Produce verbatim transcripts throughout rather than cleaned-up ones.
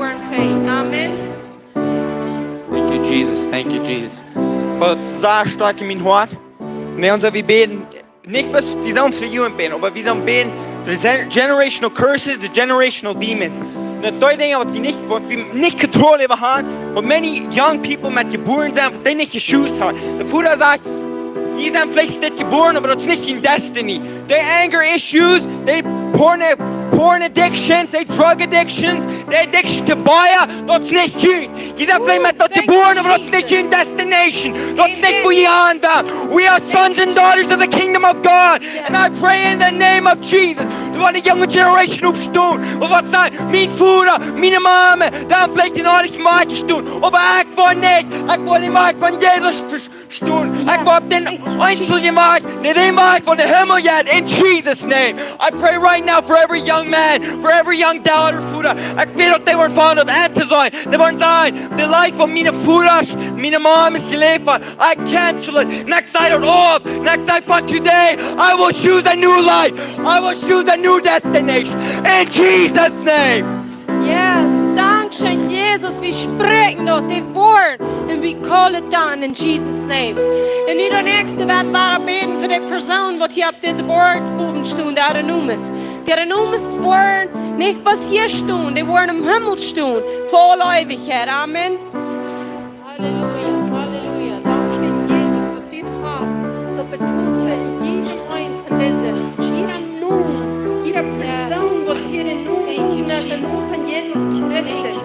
Amen. Thank you, Jesus. Thank you, Jesus. Fa daut sea stoakj en mien Hoat. Un dan sell wie bäden, nich bloos, wie sellen fa Jugend bäden, oba wie sellen bäden, the gen- generational curses, the generational demons. Un daut dee Dinja, waut wie nich, waut wie nich Kontroll äwa haben, waut many young people met jebuaren sent, waut dee nich jeschoost haben. De Voda sajcht, jie sent veleicht dit jebuaren, oba daut es nich june destiny. Dee anger issues, dee porn, porn addictions, dee drug addictions, dee addiction to beer, daut es nich junt. Jie sent veleicht met daut jebuaren, oba daut es nich june destination. Daut es nich wua jie aun sent. We are sons and daughters of the kingdom of God. And I pray in the name of Jesus, daut wan de junge generation oppstonen, un waut sajen, mien Voda, miene Mame, dan veleicht en aundren Wajch stonen. Oba ekj well nich, ekj well dän Wajch von Jesus stonen. Ekj well dän eensja Wajch, dän Wajch von dän Himmel, yet in Jesus' name. I pray right now for every young man, for every young daughter, Voda. Ekj bäd, daut dee woaren aunfangen daut auntoseenen. Dee woaren sajen, de life von miene Vodasch, miene Mom es jeläft. I cancel it. Un ekj saj daut auf. Un ekj saj, from today, I will choose a new life. I will choose a new destination. In Jesus' name. Yes, dankscheen, Jesus. Wie spräakjen daut, dee Wieed. And we call it done in Jesus' name. Un nu daut näakjste, wie woaren bäden fa de Persoon, waut hia opp dise boards bowen stunt, de Adunamis. De Adunamis woaren nich bloos hia stonen, dee woaren em Himmel stonen, fa aule Eewichkjeit. Amen. Halleluja, Halleluja. Dankscheen, Jesus, daut du hast daut betolt fa jieda eenen von dise. Jieda Nomen, jieda Persoon, waut hia en Nomen es, en Nomen von Jesus Christus.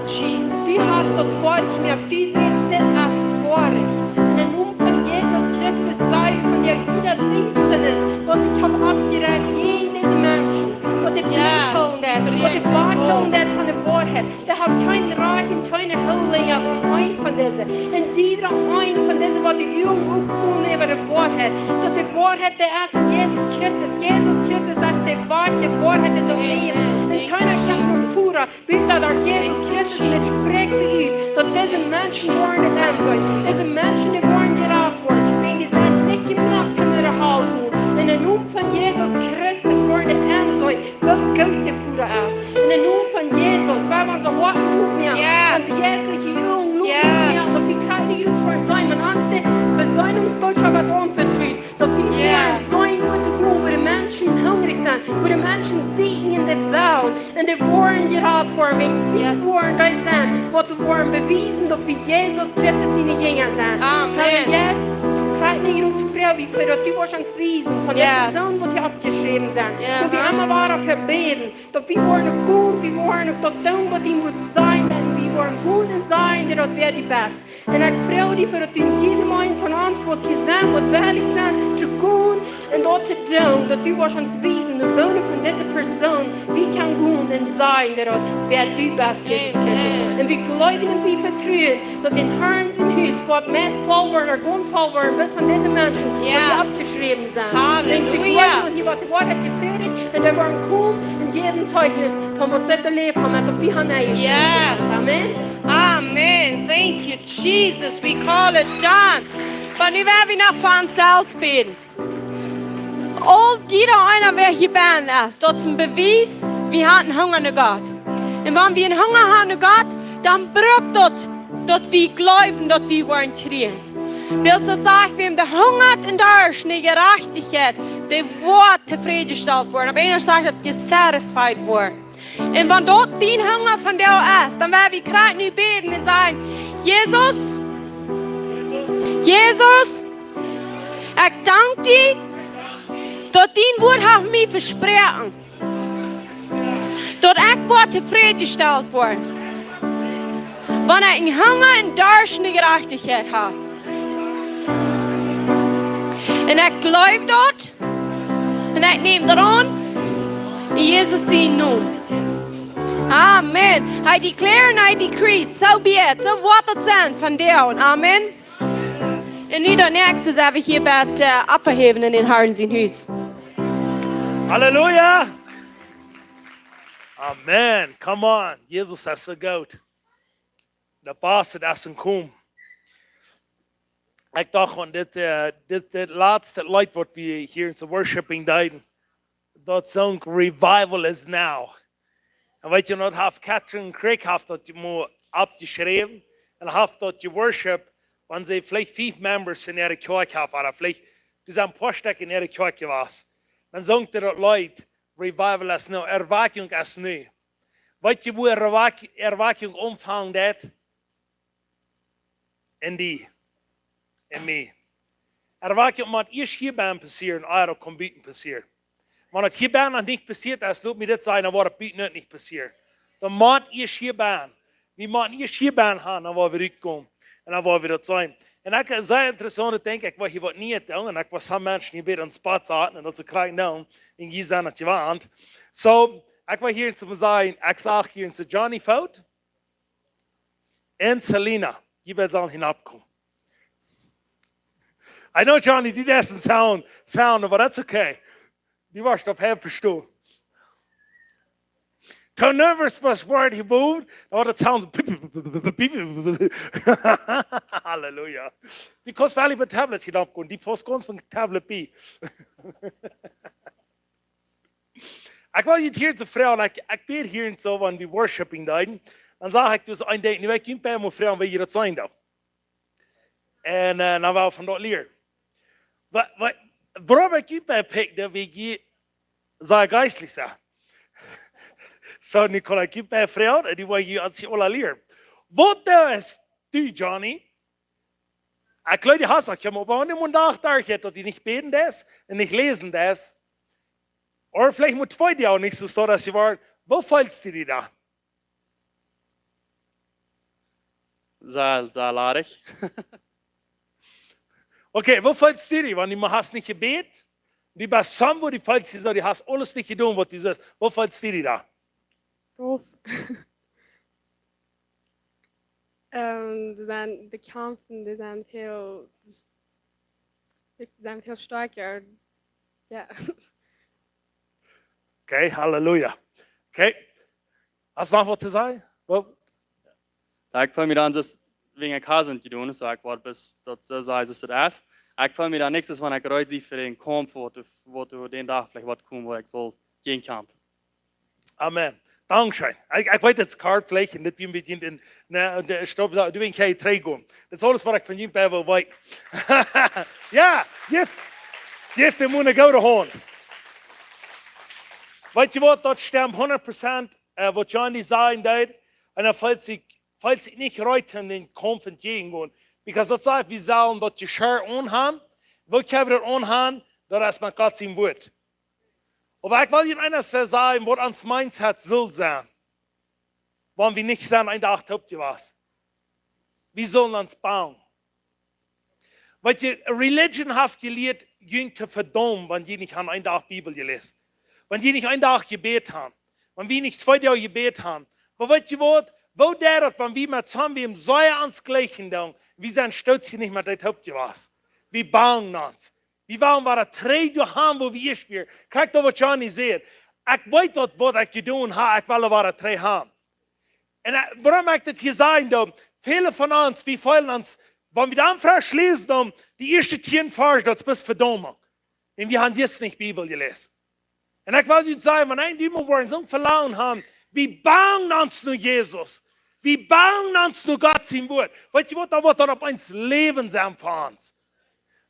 Du hast daut foadich jemoakt, du sajchst, dit es foadich. En dän Nomen von Jesus Christus saj wie von dee jieda Diestanis, waut sikj haft oppjeräakjent jäajen dise Menschen, waut dee blind hoolen deit, waut dee wajchhoolen deit von de Woarheit. Dee haft kjeen Rajcht un kjeene Holinja aun eent von dise. Un jieda eena von dise, waut de Uagen opgonen äwa de Woarheit, daut de Woarheit, dee es en Jesus Christus. Jesus Christus es de Wajch, de Woarheit un daut Läwen. Un kjeena kjemt nom Voda, buta derch Jesus Christus. Un ekj spräakj fa junt, daut dise Menschen woaren daut enseenen. Dise Menschen, dee woaren jerat woaren. Wan dee sent nich jemoakt, kjennen äare Hal gonen. En dän Nomen von Jesus Christus woaren dee enseenen, woo goot de Voda es. En dän Nomen von Jesus, wie woaren onse Hoaten opmoaken, onse jeistelje Uagen opmoaken, daut wie krakjt nich woaren seenen, wan ons de Vesoonungsbootschoft es aunvetrut. Daut wie woaren seenen, waut to doonen, wua de Menschen hungrich sent, wua de Menschen sieden en de Welt, un dee woaren jerat woaren, wan wie woaren doa sennen, waut wie woaren bewiesen, daut wie Jesus Christus siene Jinja sent. Amen. Herr Jesus, krakjt nich fa de Persoon, waut du woascht ons wiesen, von de Persoon, waut hia oppjeschräwen sent. Daut wie emma woaren fa bäden, daut wie woaren gonen, wie woaren daut doonen, waut du motst seenen, un wie woaren gonen un sajen, daut du best. Un ekj froag die fa daut du en jieda eenen von ons, waut hia sent, waut wellich sent to gonen un daut to doonen, daut du woascht ons wiesen, daut wie von dise Persoon, wie kjennen gonen un sajen, daut du best, Jesus Christus. Amen. Un wie jleewen un wie vetruen, daut dän Herrn sien Hus woat meist voll woaren, gaunz voll woaren, bloos von dise Menschen, waut hia oppjeschräwen sent. Halleluja. Wan wie jleewen un hia woat de Woarheit jeprädicht, un dee woaren komen un jäwen Zeichnis von waut see beläft haben, daut wie haben erlebt. Amen. Amen. Thank you, Jesus. We call it done. Oba nu woa wie noch fa ons selfst bäden. Aul jieda eena, wäa hia benne es, daut es een Bewies, wie haben Hunga no Gott. Un wan wie een Hunga haben no Gott, dan brukt daut, daut wie jleewen, daut wie woaren kjrieen. Wiels daut sajcht, wäm daut hungat un darscht no Jerajchtichkjeit, dee woat tofrädjestalt woaren. Opp Enjelsch sajcht daut, jesatisfied woaren. Un wan daut dien Hunga vondoag es, dan woa wie krakjt nu bäden un sajen: Jesus, Jesus, ekj dank die, daut dien Wuat haft mie vesproaken, daut ekj woa tofrädjestalt woaren, wan ekj een Hunga un Darscht no Jerajchtichkjeit hab. Un ekj jleew daut. Un ekj näm daut aun. En Jesus sien Nomen. Amen. I declare and I decree. So be it. Soo woat daut sennen von nu aun. Amen. Un nu daut näakjste, sell wie hia bie, äh, oppjehoowen en dän Herrn sien Hus. Halleluja. Amen. Come on. Jesus es soo goot. De Pasch, daut es aunjekomen. Ekj docht aun dit, äh, dit, dit latste Leet, waut wie hia en de Worshiping deeden. Daut sunk Revival is Now. Un weet jie, daut haft Catherine Craig haft daut mau oppjeschräwen un haft daut jeworshipped, wan see veleicht fief members en äare Kjoakj haft, ooda veleicht, doa sent een poa Stekj en äare Kjoakj jewast. Dan sung see daut Leet, Revival es nu, Erwakjunk es nu. Weet jie, wua Erwak-, Erwakjunk aunfangen deit? En die. En mie. Erwakjunk mott ieescht hia bennen passieren, ea daut kaun buten passieren. Wan daut hia bennen noch nich passieet es, lot mie dit sajen, dan woat daut buten uk nich passieren. Daut mott ieescht hia bennen. Wie motten ieescht hia bennen gonen, dan woa wie rutkomen. Un dan woa wie daut seenen. Un ekj, sea interessaunt, denkj ekj, waut hia woat nich doonen. Un ekj wull soone Menschen hia bie een Spot saten un daut see kjrieen doonen. Un jie sent daut jewant. So, ekj wull hia to sajen, ekj sach hia to Johnny Fout. En Selena, jie woaren sellen hia oppkomen. I know, Johnny, dee deed een sound, sound, but that's okay. Dee woat opp him vestonen. Too nervous, waut woat hia bowen, dan woat daut sound. Halleluja. Dee kaust veleicht met Tablet hia oppkomen, dee paust gaunz met Tablet bie. Ekj wull junt hia to froagen, ekj, ekj bäd hia un soo, wan wie worshipping deeden, dan sach ekj dus een Dinkj, nu ekj junt bie mie froagen, woo jie daut seenen doonen. Un, eh, dan woa wie von daut lieren. Wa-, wa-, wuarom ekj junt bie pikj, daut wie hia sea jeistlich sent. So, nu kaun ekj junt bie froagen, un dee woa jie aun sikj aula lieren. Waut deist du, Johnny? Ekj jleew, dee haft uk, oba wan dee een Dach doa jeit, daut dee nich bäden deist un nich läsen deist, ooda veleicht mau twee Doag nich soo, soo daut see woaren, woo feelst du die dan? Sea, sea ladich. Okay, woo feelst du die, wan du mau hast nich jebät? Du best somewhere, du feelst die soo, du hast aules nich jedonen, waut du sust. Woo feelst du die dan? Uff. Ähm, dee sent, de Kjampen, dee sent väl, dee sent väl stoakja. Jo. Okay, Halleluja. Okay. Hast du noch waut to sajen? Woo? Jo, ekj feel mie dan soo, wäajen ekj haud et jedonen, soo ekj woa bloos daut soo sajen, soo aus et es. Ekj feel mie dan nuscht, wan ekj reed sie fa dän Kaump, waut, waut dän Dach veleicht woat komen, wua ekj saul jäajen kjampen. Amen. Dankscheen. Ekj, ekj weet, daut es hart veleicht, un dit wia een bät en, ne, de Stopp, du best hia trigj gonen. Daut es aules, waut ekj von junt bie well weeten. Jo, jeff, jeff däm mau eene goode Haunt. Weet jie waut, daut stemt hundat Prozent, eh, waut Johnny sajen deed. Un hee feelt sikj, feelt sikj nich reed, om dän Kaump entjäajen to gonen. Because daut sajcht, wie sellen daut Jeschia aunhoolen. Woo kjenn wie daut aunhoolen? Daut es met Gott sien Wuat. Oba ekj well junt eent sajen, waut ons Mindset saul sennen, wan wie nich sent een Dach toop jewast. Wie sellen ons buen. Weet jie, religion haft jelieet, junt to vedaumen, wan jie nich han een Dach Bibel jeläst. Wan jie nich een Dach jebät han. Wan wie nich twee Doag jebät han. Oba weet jie waut? Woo deit daut, wan wie met somebody sea ons jlikjen doonen, wie sent stolt, see nich met dee toop jewast. Wie buen ons. Wie wellen wada trigj doa han, wua wie ieescht wieren. Kjikj daut, waut Johnny sajcht. Ekj weet daut, waut ekj jedonen hab, ekj well wada trigj han. Un, eh, wuarom ekj dit hia sajen doo, väle von ons, wie feelen ons, wan wie dan fresch läsen, dan de ieeschte tieen Varsch, daut es bloos Vedaumunk. Un wie han jistren nich Bibel jeläst. Un ekj well junt sajen, wan eena, dee mott woaren, soon Velangen han, wie buen ons no Jesus. Wie buen ons no Gott sien Wuat. Weet jie waut, dan woat daut opp eemol Läwen sennen fa ons.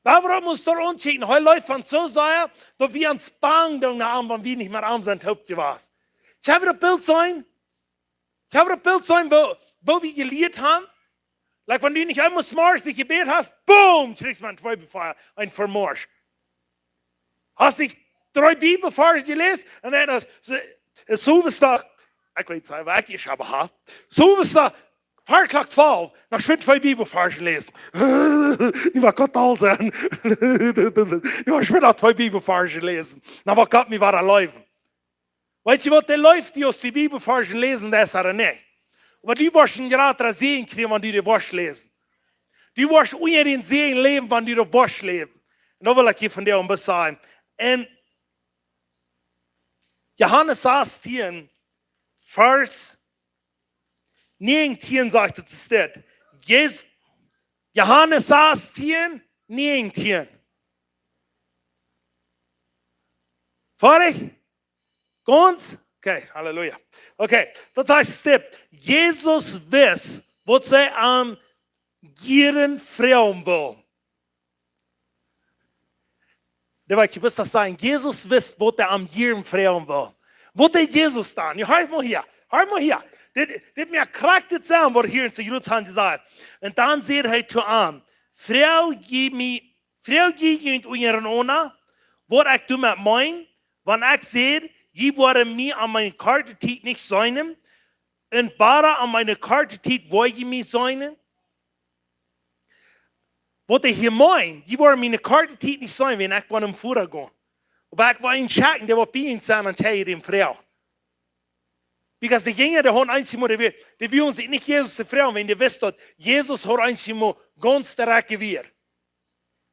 Wuarom mott daut ons aunhoolen? Hee leeft ons soo sea, daut wie ons bang doonen no am, wan wie nich met am sent toop jewast. Kjenn wie daut Bilt seenen? Kjenn wie daut Bilt seenen, woo, woo wie jelieet han? Like, wan du nich eemol zemorjes nich jebät hast, boom, kjrichst mau twee Bibelvarsch, een Varsch. Hast nich dree Bibelvarsch jeläst? Un dan es, es soo waut daut, ekj weet nich, waut ekj hia hab jehaut. Soo waut daut, Varsch Klock twalf, noch schwind twee Bibelvarsch läsen. Nu woat Gott aul sennen. Nu woat schwind noch twee Bibelvarsch läsen. Dan woat Gott mie wada leewen. Weet jie waut, dee leeft die, aus du Bibelvarsch läsen deist, ooda nich? Oba du woascht een jratren Säajen kjrieen, wan du dee woascht läsen. Du woascht unja dän Säajen läwen, wan du dee woascht läsen. Un daut well ekj hia von die aun sajen. En Johanes sastieen, Varsch näajentieen sajcht et, es dit. Jes-, Johanes sastieen, näajentieen. Foadich? Gaunz? Okay, Halleluja. Okay, daut sajcht dit. Jesus wist, waut see am jieren froagen wullen. Daut wia, ekj wist daut sajen. Jesus wist, waut see am jieren froagen wullen. Waut deed Jesus dan? Nu, hia mol hia. Hia mol hia. Dit, dit mea krakjt dit sennen, waut hia en Jerusalem jesajcht. Un dan säd hee to an: Froag jie mie, froag jie junt unjarenaunda, waut ekj doamet meen, wan ekj saj, jie woaren mie aun miene korte Tiet nich seenen, un wada aun miene korte Tiet woa jie mie seenen? Waut hee hia meent: Jie woaren miene korte Tiet nich seenen, wan ekj woa nom Voda gonen. Oba ekj woa eenen schekjen, dee woat bie junt sennen, un hee dän froagen. Because de Jinja, dee hauden eent motiviert. Dee wullen sikj nich Jesus froagen, wiels dee wisten, daut Jesus haud eent mol gaunz direkt jewäat.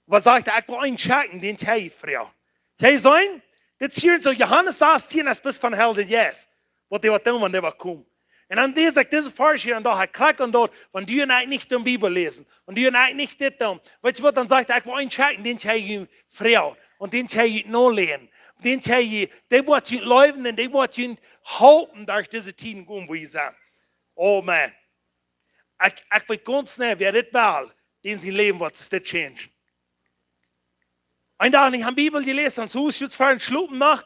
Waut sajcht hee? Ekj woa eenen schekjen, dän hee froagen. Hee säd, dit hia en soo Johanes sastieen, es bloos von Heilje Jeist. Waut dee woat doonen, wan dee woat komen. Un dan läs ekj dise Varsch hia un docht ekj krakjt aun daut, wan du un ekj nich de Bibel läsen, un du un ekj nich dit doonen. Weetst du waut, dan sajcht hee: Ekj woa eenen schekjen, dän hee junt froagen, un dän hee junt noläden, dän hee junt, dee woat junt leewen un dee woat junt halpen derch dise Tieden gonen, wua jie sent. Oh man. Ekj, ekj weet gaunz nau, wäa dit well, dän sien Läwen woat dit changen. Een Dach, ekj hab Bibel jeläsen, un soo aus ekj ver schlopen noch,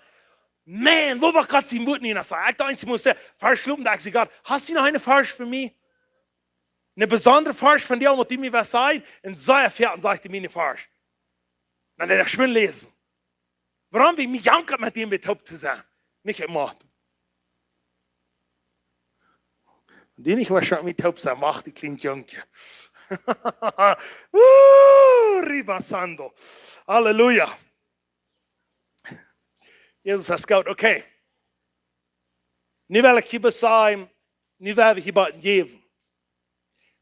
man, woo woat Gott sien Wuat nu noch sajen? Ekj docht, ekj must ver schlopen, docht ekj: Gott, hast du noch eenen Varsch fa mie? Eenen besondren Varsch von die, waut du mie west sajen? Un soo, jo, un sajcht hee mie eenen Varsch. Dan deed ekj schwind läsen. Wuarom? Wiels mie jankat, met dän toop to sennen. Nich emma. Dee nich woat met mie toop sennen, mach dee kjlien Jungkje. Uh, ribasando. Halleluja. Jesus es goot. Okay. Nu well ekj hia sajen, nu well wie hia waut jäwen.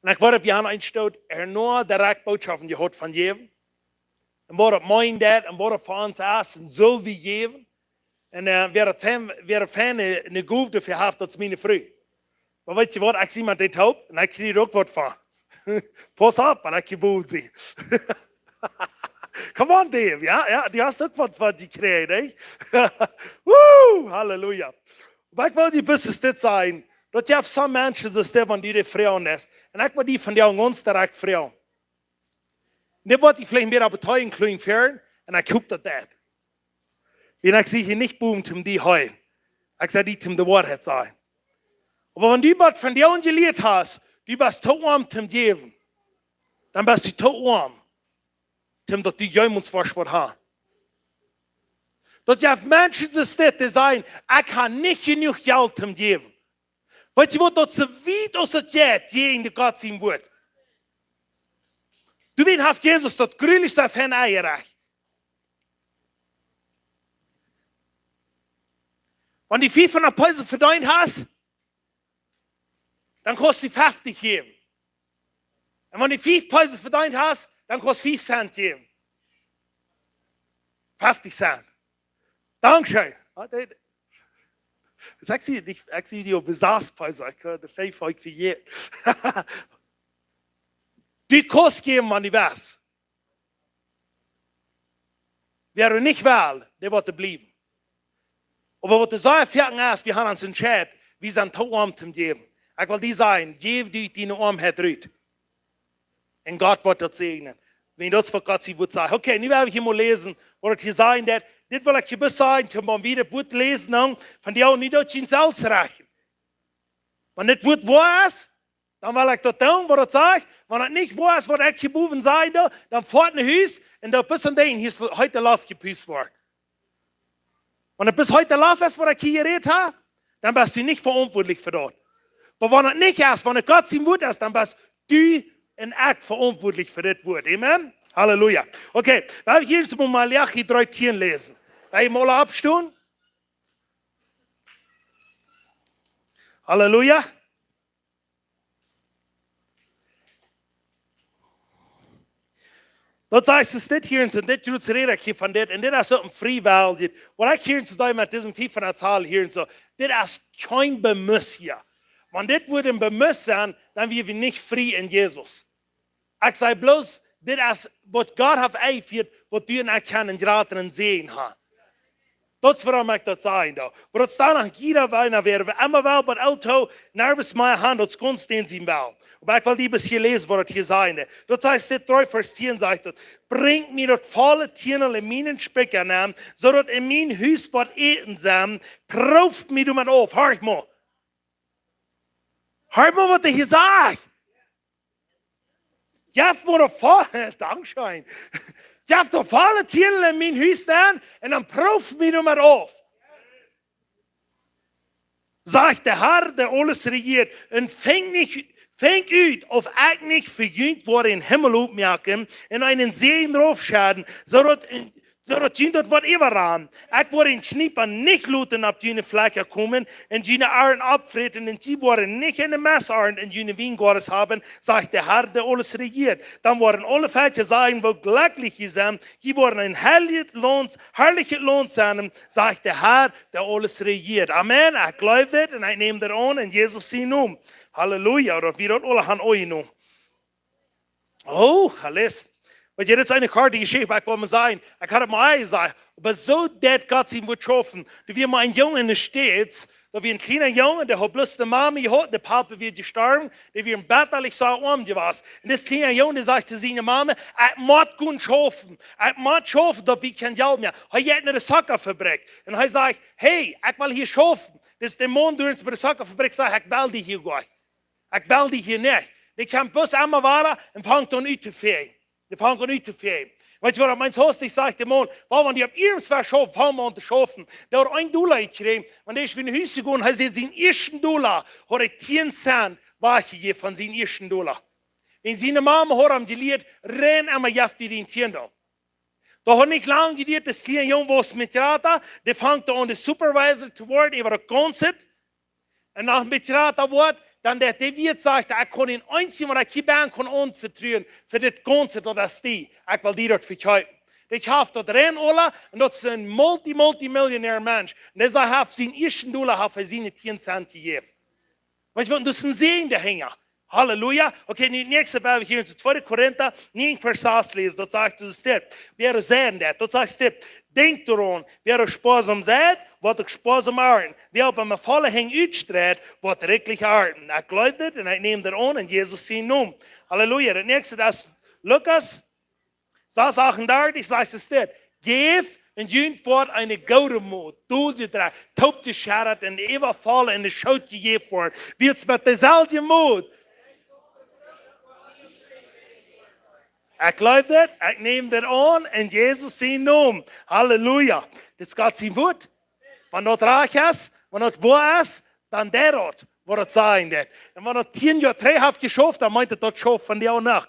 Un ekj weet, wie haben eenen Stoot hia noch direkt Botschaften jeheet von jäwen. Un waut daut meent daut, un waut daut fa ons es, un soo wie jäwen. Un, äh, wäa daut fein, wäa daut fein eene, eene Gow doafäa haft, daut es miene Fru. Oba weetst du waut, ekj sie met dee toop, un ekj kjrie uk waut von. Pauss opp, wan ekj jie bold sie. Come on, Dave, jo, jo, du hast uk waut, waut jekjräajen, nä? Woo, Halleluja. Oba ekj well die bloos dit sajen, daut jeft some Menschen, soo aus dee, wan du dee froagen deist. Un ekj well die vondoag gaunz direkt froagen. Dit woat die veleicht mea opp de Tong kjlinjen veren, un ekj hop daut daut. Wiels ekj sie hia nich bowen om die to heien. Ekj sie hia om die de Woarheit to sajen. Oba wan du waut vondoag jelieet hast, du best too oam to jäwen, dan best du too oam, om daut du jemols woascht waut haben. Daut jeft Menschen, soo aus dit, dee sajen: Ekj hab nich jenuach Jelt to jäwen. Weetst du waut, daut es soo wiet aus et jeit, jäajen de Gott sien Wuat. Du, wäm haft Jesus daut jrulichste von Onrajcht? Wan du fiefhundat Pesos vedeent hast, dan kaust du feftich jäwen. Un wan du fief Pesos vedeent hast, dan kaust du fief Cent jäwen. Feftich Cent. Dankscheen. Jo, dee, ekj sie, ekj, ekj sie die opp sas Pesos, ekj, äh, de fief hab ekj vejäten. Du kaust jäwen, wan du west. Wäa nich well, dee woat bliewen. Oba waut de Sach foaken es, wie haben ons entscheit, wie sent too oam to jäwen. Ekj well die sajen, jäw die diene Oamheit rut. Un Gott woat daut säajnen. Wan daut es, waut Gott sien Wuat sajcht. Okay, nu well wie hia mol läsen, waut et hia sajcht, daut, dit well ekj hia bloos sajen, om wie daut Wuat läsen, dan, von dee nich daut jie selfst rajchten. Wan dit Wuat woa es, dan well ekj daut doonen, waut et sajcht. Wan et nich woa es, waut ekj hia bowen saj, dan, dan foat no Hus un daut bloos aun denkjen, hia es heet de Loft jepust worden. Wan et bloos heet de Loft es, waut ekj hia jerät hab, dan best du nich veauntwuatlich fa daut. Oba wan et nich es, wan et Gott sien Wuat es, dan best du un ekj veauntwuatlich fa dit Wuat. Amen? Halleluja. Okay, wie haben hia ieescht mol Maleachi dree tieen läsen. Wie haben aula oppjestonen. Halleluja. Daut sajcht, es dit hia en soo, dit jrod räd ekj hia von dit, un dit es uk een Frieweljet. Waut ekj hia en soo doo met dise fiefhundat Zahl hia en soo, dit es kjeen Bemüssen. Wan dit wudd een Bemüssen sennen, dan wieren wie nich frie en Jesus. Ekj saj bloos, dit es waut Gott haft enjefieet, waut du un ekj kjennen jratren Säajen haben. Daut es wuarom ekj daut saj, doa. Oba daut es dan noch jieda Weihnacht wada, wie emma woaren bie Auto, nervös mea han, daut es gaunz dän sien Wellen. Oba ekj well die bät läsen, waut daut hia sajcht. Daut sajcht, dit dree Varsch tieen sajcht daut: "Brinjt mie daut volle Tiendel en mienen Spikja nenn, soo daut en mien Hus woat Äten sennen, proowt mie doamet auf." Horch mol. Horch mol, waut hee hia sajcht. Jeff mie daut volle, dankscheen. Jeff daut volle Tiendel en mien Hus nenn un dan proowt mie doamet auf, sajcht de Herr, dee aules rejieet, un finjt nich, finjt ut, auf ekj nich fa junt woa dän Himmel opmoaken un eenen Säajen doaropp schedden, soo daut, soo daut junt daut woat äwarannen. Ekj woa dän Kjneepa nich loten opp june Flakja komen un june Arnt oppfräten, un jie woaren nich eene Messarnt en june Wiengoades haben, sajcht de Herr, dee aules rejieet. Dan woaren aule Velkja sajen, woo jlekjlich jie sent, jie woaren een harlichet Launt, harlichet Launt sennen, sajcht de Herr, dee aules rejieet. Amen. Ekj jleew dit un ekj näm dit aun en Jesus sienen Nomen. Halleluja. Daut wie daut aule han aunjenomen. Oh, alles. Weetst, dit es eene korte Jeschicht, oba ekj well mol sajen, ekj haud et mol jesajcht, oba soo deit Gott sien Wuat schaufen. Doa wia mol een Jung en de States, daut wia een kjliena Jung, dee haud bloos de Mame jehaut, de Papa wia jestorwen, dee wia een bät, ekj saj, oam jewast. Un dis kjliena Jung, dee säd to siene Mame: "Ekj mott gonen schaufen. Ekj mott schaufen, daut wie kjennen Jelt moaken." Hee jeit no de Sockerfabrik. Un hee sajcht: "Hey, ekj well hia schaufen." Dis de Maun doa bie de Sockerfabrik sajcht: "Ekj well die hia goanich. Ekj well die hia nich." Dee kjemt bloos emma wada un fangt aun uttofieren. Dee fangt aun uttofieren. Weetst, waut ekj meen? Soo aus ekj saj, de Maun, waut, wan dee opp irjentwua schauft, fang mau aun to schaufen. Dee haud een Dolla jekjräajen, wan dee es wada no Hus jegonen, hee säd, sien ieeschten Dolla haud hee tieen Cent wajchjejäft von sien ieeschten Dolla. Un siene Mame haud am jelieet, rein emma jeff die dän Tiendel. Daut haud nich lang jedieet, dis kjliena Jung wort met jrata, dee fangt aun de Supervisor to woaren äwa daut gaunze. Un noch een bät jrata woat, dan daut dee wieet, sajcht hee: "Ekj kaun dän eensjen, waut ekj hia bie kaun aunvetruen fa dit gaunze, daut es die. Ekj well die daut vekjeepen." Dee kjeeft daut rein aula, un daut es een multi, multimillionär Mensch. Un dee sajcht, hee haft sien ieeschten Dolla, haft hee siene tieen Cent jejäft. Weetst waut, daut es een Säajen doahinja. Halleluja. Okay, nu daut näakjste, wan wie hia en tweede Korinta näajen Varsch sas läsen, daut sajcht, daut es dit. Wäa säd daut? Daut sajcht dit. Denkjt doaraun, wäa spoasom seit, woat uk spoasom arnten. Wäa oba met volle Henj utstreit, woat rikjlich arnten. Ekj jleew dit un ekj näm dit aun en Jesus sienen Nomen. Halleluja. Daut näakjste, daut es Lukas sas achtundartich, sajcht et dit: "Jäft un junt woat eene goode Moot, doljedrekjt, toopjescheddat un äwavoll en de Schoot jejäft woaren. Wiels met deeselwje Moot." Ekj jleew dit, ekj näm dit aun en Jesus sienen Nomen. Halleluja. Dit es Gott sien Wuat. Wan daut rajcht es, wan daut woa es, dan deit daut, waut daut sajen deit. Un wan daut tieen Joa trigj haft jeschauft, dan meent daut, daut schauft vondoag noch.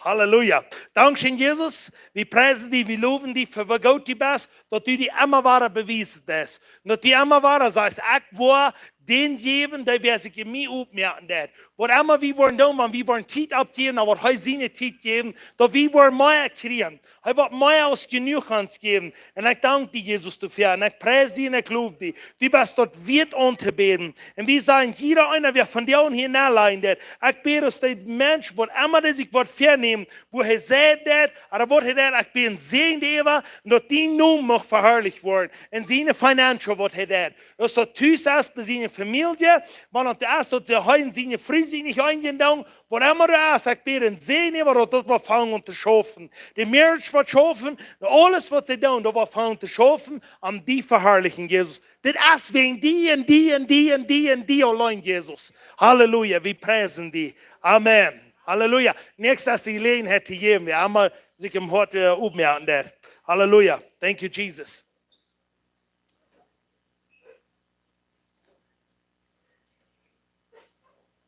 Halleluja. Dankscheen, Jesus. Wie priesen die, wie lowen die fa woo goot du best, daut du die emma wada bewiesen deist. Un daut du emma wada sajchst: "Ekj woa dän jäwen, dee wäa sikj en mie opmoaken deit." Waut emma wie woaren doonen, wan wie woaren Tiet oppjäwen, dan woat hee siene Tiet jäwen, daut wie woaren mea kjrieen. Hee woat mea aus jenuach ons jäwen. Un ekj dank die, Jesus, doafäa. Un ekj pries die un ekj low die. Du best daut wieet auntobäden. Un wie sajen, jieda eena, wäa vondoag hia nenlajen deit, ekj bäd, daut de Mensch, waut emma dee sikj woat vänämen, woo hee sent deit, ooda waut hee deit, ekj bäd een Säajen doaräwa, un daut dien Nomen mucht veharlicht woaren. Un siene financial, waut hee deit. Daut daut tus es bie siene Famielje, wan daut es, daut hee en siene Fru sikj nich eenjen doonen, waut emma daut es, ekj bäd een Säajen äwa daut, daut woat aunfangen to schaufen. De marriage woat schaufen, aules waut see doonen, daut woat aunfangen to schaufen, om die veharlichen, Jesus. Dit es wäajen die un die un die un die un die auleen, Jesus. Halleluja, wie priesen die. Amen. Halleluja. Näakjste es de Jeläajenheit to jäwen, wäa emma sikj em Hoat, äh, opmoaken deit. Halleluja. Thank you, Jesus.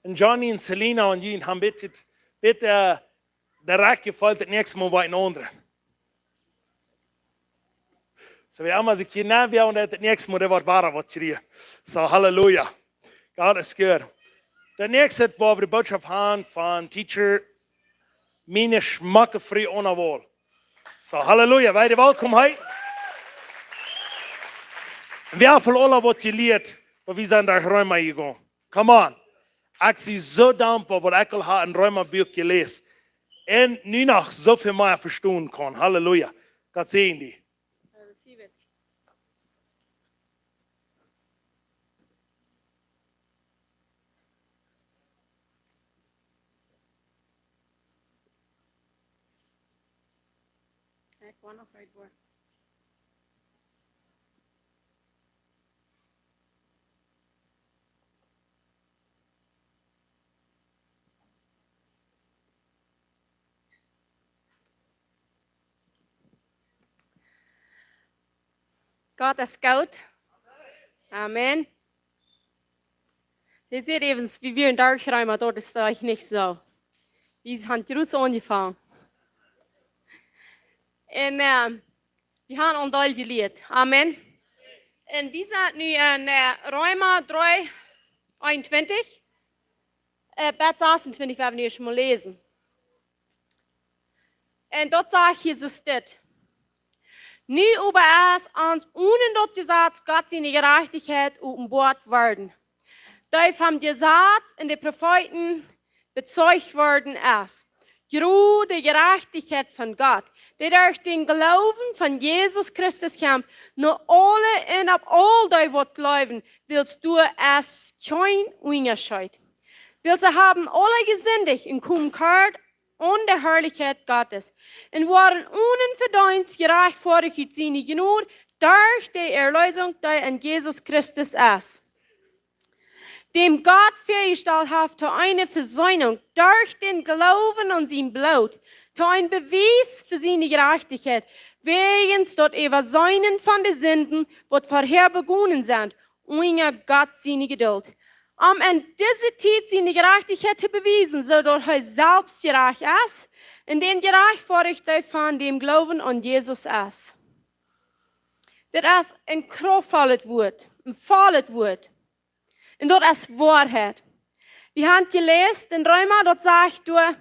Un Johnny un Selina un jie haben bitte, bitte, äh, de Rieekj jefeelt, daut näakjste Mol bie een aundren. Soo, wie haben sikj hia nenn, wie haben daut näakjste Mol, dee woat wada waut kjrieen. Soo, halleluja. God is good. Daut näakjste, wua wie de Botschaft haben von Teacher, miene schmocke Fru Anna Wall. Soo, halleluja, wie welkom hia. Un wie haben aula waut jelieet, oba wie sent doa Reema jegonen. Come on. Ekj sie soo dankboa, waut ekj aul hab em Reema Buak jeläst. Un nu noch soo väl mea vestonen kaun. Halleluja. Gott säajen die. I receive it. Ekj woa noch reed woaren. Gott es goot. Amen. Dee säd äwens, wie wieren doa jerieemt, oba daut es doch nich soo. Wie haben jrod aunjefongen. Un, äh, wie haben aul een Deel jelieet. Amen. Un wie sent nu en, äh, Reema dree, eenuntwintich, äh, bat sasuntwintich, woa wie nu ieescht mol läsen. Un doa sajcht Jesus dit: Nu oba es ons onen daut Jesaz Gott siene Jerajchtichkjeit openboat worden, dee vom Jesaz un de Profeeten bezeugt worden es. Jo, de Jerajchtichkjeit von Gott, dee derch dän Gloowen aun Jesus Christus kjemt, no aule un opp aul dee waut jleewen, wiels doa es kjeen Unjascheet. Wiels see haben aule jesindicht un komen kort aun de Harlichkjeit Gottes, un woaren onen Vedeenst jerajchtfoadicht ut siene Jnod derch de Erleesunk, dee en Jesus Christus es, däm Gott väajestalt haft to eene Vesöhnunk derch dän Gloowen aun sien Bloot, to een Bewies fa siene Jerajchtichkjeit, wäajens daut Äwasenen von de Sinden, waut verhäa begonen sent, unja Gott siene Jeduld, om en dise Tiet siene Jerajchtichkjeit to bewiesen, soo daut hee selfst jerajcht es un dän jerajchtfoadicht, dee von däm Gloowen aun Jesus es. Dit es een kraftvollet Wuat, een vollet Wuat. Un daut es Woarheit. Wie haben jeläst en Reema, daut sajcht doa: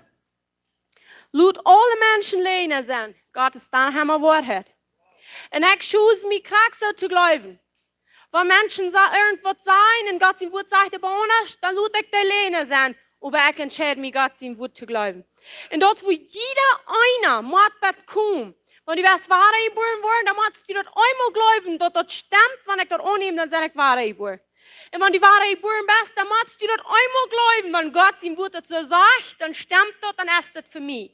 Lot aule Menschen Läajna sennen. Gott es dan emma Woarheit. Un ekj choose mie krakjt soo to jleewen. Wan Menschen sa-, irjentwaut sajen un Gott sien Wuat sajcht daut aundasch, dan lot ekj dee Läajna sennen. Oba ekj entscheid mie, Gott sien Wuat to jleewen. Un daut es, wua jieda eena mott bat komen. Wan du west wada jebuaren woaren, dan motst du daut eemol jleewen, daut daut stemt, wan ekj daut aunnäm, dan sie ekj wada jebuaren. Un wan du wada jebuaren best, dan motst du daut eemol jleewen, wan Gott sien Wuat daut soo sajcht, dan stemt daut, dan es daut fa mie.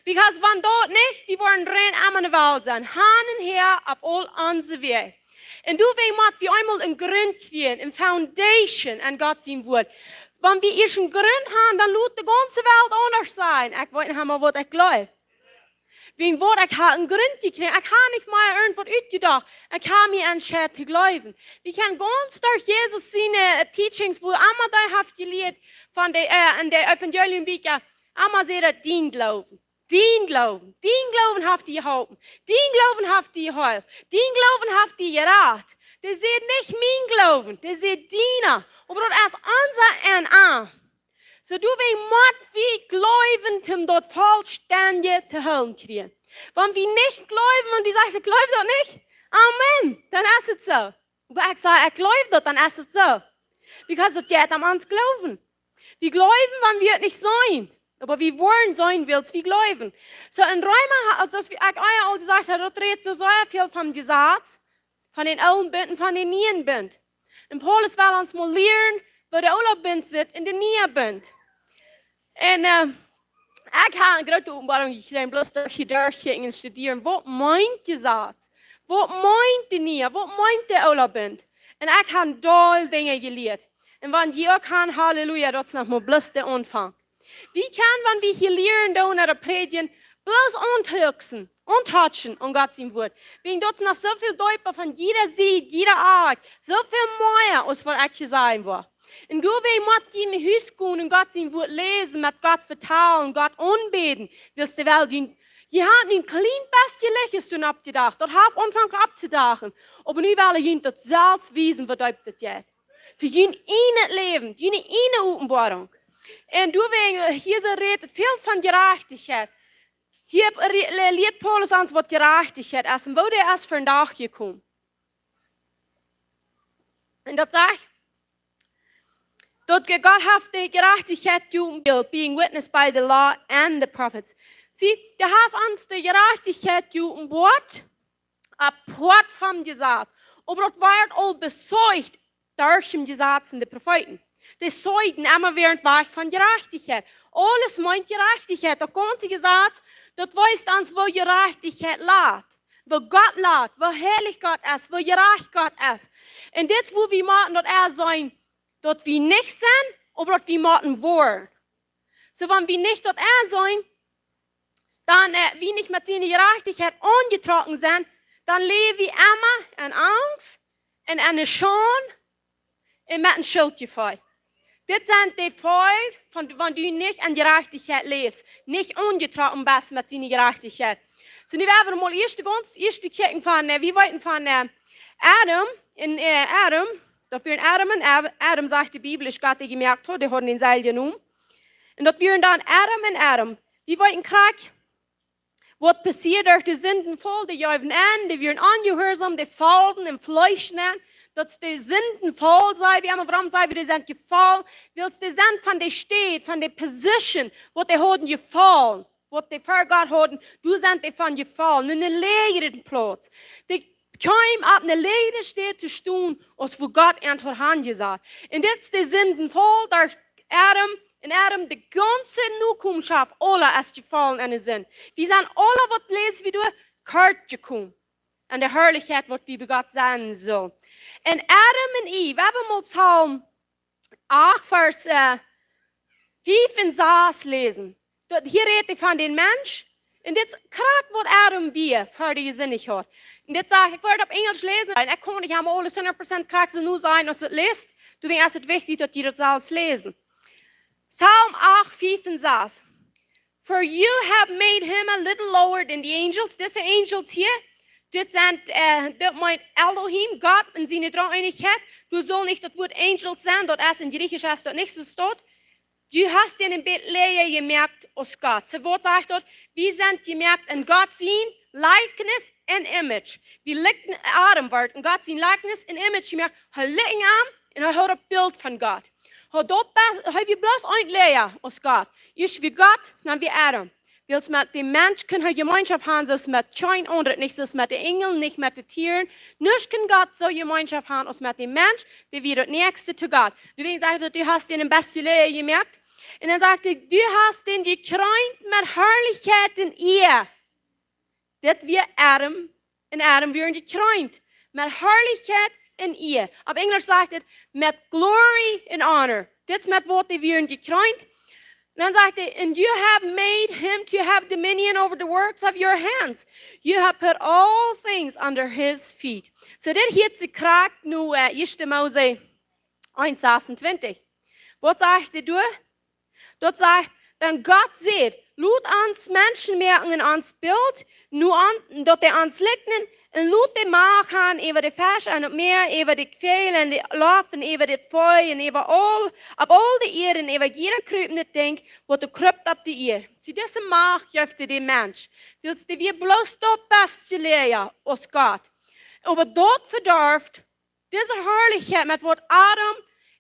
Because wan daut nich, wie woaren rein emma enne Welt sennen. Han un häa opp aul onse Wäaj. Un doawäajen mott wie eemol een Grunt kjrieen, een foundation aun Gott sien Wuat. Wan wie ieescht een Grunt haben, dan lot de gaunze Welt aundasch sennen. Ekj weet nich emma, waut ekj jleew. Wäajen waut? Ekj hab een Grunt jekjräajen. Ekj hab nich mea irjentwaut utjedocht. Ekj hab mie entscheid to jleewen. Wie kjennen gaunz derch Jesus siene, äh, Teachings, wua emma hee haft jelieet von de, äh, en de Evangelium Bieekja, emma sajcht hee: Dien Gloowen, dien Gloowen, dien Gloowen haft die jeholpen. Dien Gloowen haft die jeheelt. Dien Gloowen haft die jerat. Dee sajcht nich mien Gloowen, dee sajcht diena. Oba daut es onse D N A. Soo, doawäajen mott wie jleewen, om daut vollstendje to hoolen kjrieen. Wan wie nich jleewen, wan du sajchst: Ekj jleew daut nich, amen, dan es et soo. Oba ekj saj: Ekj jleew daut, dan es et soo. Because daut jeit om ons Gloowen. Wie jleewen, wan wie et nich seenen. Oba wie woaren seenen, wiels wie jleewen. Soo, en Reema, ha-, soo aus wie, ekj ea aul jesajcht hab, daut rät soo sea väl vom Jesaz, von dän oolen Bunt un von dän nieen Bunt. Un Paulus well ons mol lieren, woo de oola Bunt sitt un de niea Bunt. Un, äh, ekj hab eene groote Openboarunk jekjräajen, bloos derch hia derchkjikjen un studieren. Waut meent Jesaz? Waut meent de niea? Waut meent de oola Bunt? Un ekj hab een Deel Dinja jelieet. Un wan jie uk han, Halleluja, daut es noch mau bloos de Aunfank. Wie kjennen, wan wie hia lieren doonen ooda prädjen, bloos auntooksen, auntouchen aun Gott sien Wuat. Wäajen daut es noch soo väl deepa von jieda Sied, jieda Oakj, soo väl mea aus waut ekj hia sajen well. Un doawäajen mott jie no Hus gonen un Gott sien Wuat läsen, met Gott vetalen, Gott aunbäden. Wiels dee well dien, jie haben een kjlien bät Licht es doa oppjedocht. Daut haft aunjefongen opptodoaken. Oba nu well hee junt daut selfst wiesen, waut daut jeit. Fa jun ieejnet Läwen, jun ieejne Openboarunk. Un doawäajen, äh, hia soo rät et väl von Jerajchtichkjeit. Hia re-, le-, lieet Paulus ons, waut Jerajchtichkjeit es un woo dee es vondoag jekomen. Un daut sajcht, daut G-, Gott haft de Jerajchtichkjeit jeopenboat, being witnessed by the law and the prophets. See, dee haft ons de Jerajchtichkjeit jeopenboat, apoat vom Jesaz. Oba daut wort aul bezeugt derch dän Jesaz un de Profeeten. Dee säden emma wada waut von Jerajchtichkjeit. Aules meent Jerajchtichkjeit. Daut gaunze Jesaz, daut wiest ons, woo Jerajchtichkjeit lat. Woo Gott lat, woo heilich Gott es, woo jerajcht Gott es. Un dit es, woo wie motten daut ea seenen, daut wie nich sent, oba daut wie motten woaren. Soo, wan wie nich daut ea seenen, dan, äh, wie nich met siene Jerajchtichkjeit aunjetrocken sent, dan läw wie emma en Angst un en Schaund un met een Schuldjefeel. Dit sent de Foljen von, wan du nich en Jerajchtichkjeit läfst, nich aunjetrocken best met siene Jerajchtichkjeit. Soo, nu woa wie mol ieescht gaunz ieescht kjikjen von, äh, wie weeten von, äh, Adam, un, äh, Adam, daut wia Adam un Ev-, Adam, sajcht de Bibel, es Gott, dee jemoakt haud, dee hauden dän selwjen Nomen. Un daut wieren dan Adam un Ev. Wie weeten krakjt, waut passieed derch dän Sindenfaul, dee jeewen en, dee wieren onjehuarsaum, dee folden em Fleesch nenn. Daut es dän Sindenfaul, saj wie emma, wuarom saj wie, dee sent jefollen? Wiels dee sent von de Städ, von de Position, waut dee hauden jefollen, waut dee ver Gott hauden, doa sent dee von jefollen, en eene läajre Plauz. Dee kjeemen opp eene läajre Städ to stonen, aus wua Gott an haud hanjesat. Un dit es dän Sindenfaul, derch Adam, un Adam, de gaunze Nokomenschoft, aula es jefollen en de Sind. Wie sent aula, waut läs wie doa, kort jekomen. En de Harlichkjeit, waut wie bie Gott sennen sullen. Un Adam un Eva, woa wie mol Psalm acht, Varsch, äh, fief un sas läsen. Daut, hia rät hee von dän Mensch. Un dit es krakjt, waut Adam wia, ver hee jesindicht haud. Un dit saj ekj, ekj woa daut opp Enjelsch läsen. Un ekj kaun nich emma aules hundat Prozent krakjt soo nu sajen, aus et läst. Doawäajen es et wichtich, daut jie daut selfst läsen. Psalm acht, fief un sas. "For you have made him a little lower than the angels." Dise Angels hia, dit sent, äh, daut meent Elohim, Gott en siene Dreeeenichkjeit. Du sust nich daut Wuat Angels seenen, daut es en Jriechisch, es daut nich soo steit. Du hast dän een bät läaja jemoakt aus Gott. Soo, waut sajcht daut? Wie sent jemoakt en Gott sien likeness and image. Wie likjnen, Adam wort en Gott sien likeness and image jemoakt. Hee likjt am un hee haud daut Bilt von Gott. Hee daut best, hee wia bloos een läaja aus Gott. Ieescht wia Gott, dan wia Adam. Wiels met dän Mensch kunn hee Jemeenschoft han, soo aus met kjeen aundra, nich soo aus met de Enjel, nich met de Tieren. Nuscht kunn Gott soo Jemeenschoft han aus met dän Mensch, dee wia daut näakjste to Gott. Doawäajen sajcht daut, du hast dän een bät läaja jemoakt. Un dan sajcht hee, du hast dän jekreent met Harlichkjeit un Ea. Dit wia Adam, un Adam wia jekreent met Harlichkjeit un Ea. Opp Enjelsch sajcht et, met glory and honor. Dit es met waut dee wieren jekreent. Dan sajcht hee, "And you have made him to have dominion over the works of your hands. You have put all things under his feet." Soo, dit hia es krakjt nu, äh, Ieeschte Mose eent sasuntwintich. Waut sajcht hee doa? Daut sajcht, dan Gott säd, "Lot ons Menschen moaken en ons Bilt, no ons, daut dee ons likjnen, un lot dee Macht han äwa de Fesch en daut Mäa, äwa de Väajel en de Loft, un äwa daut Fee, un äwa aul, opp aul de Ieed, un äwa jieda krupendet Dinkj, waut doa krupt opp de Ieed." See, dise Macht jeef hee dän Mensch. Wiels dee wia bloos daut best läaja aus Gott. Oba daut vedarft dise Harlichkjeit met waut Adam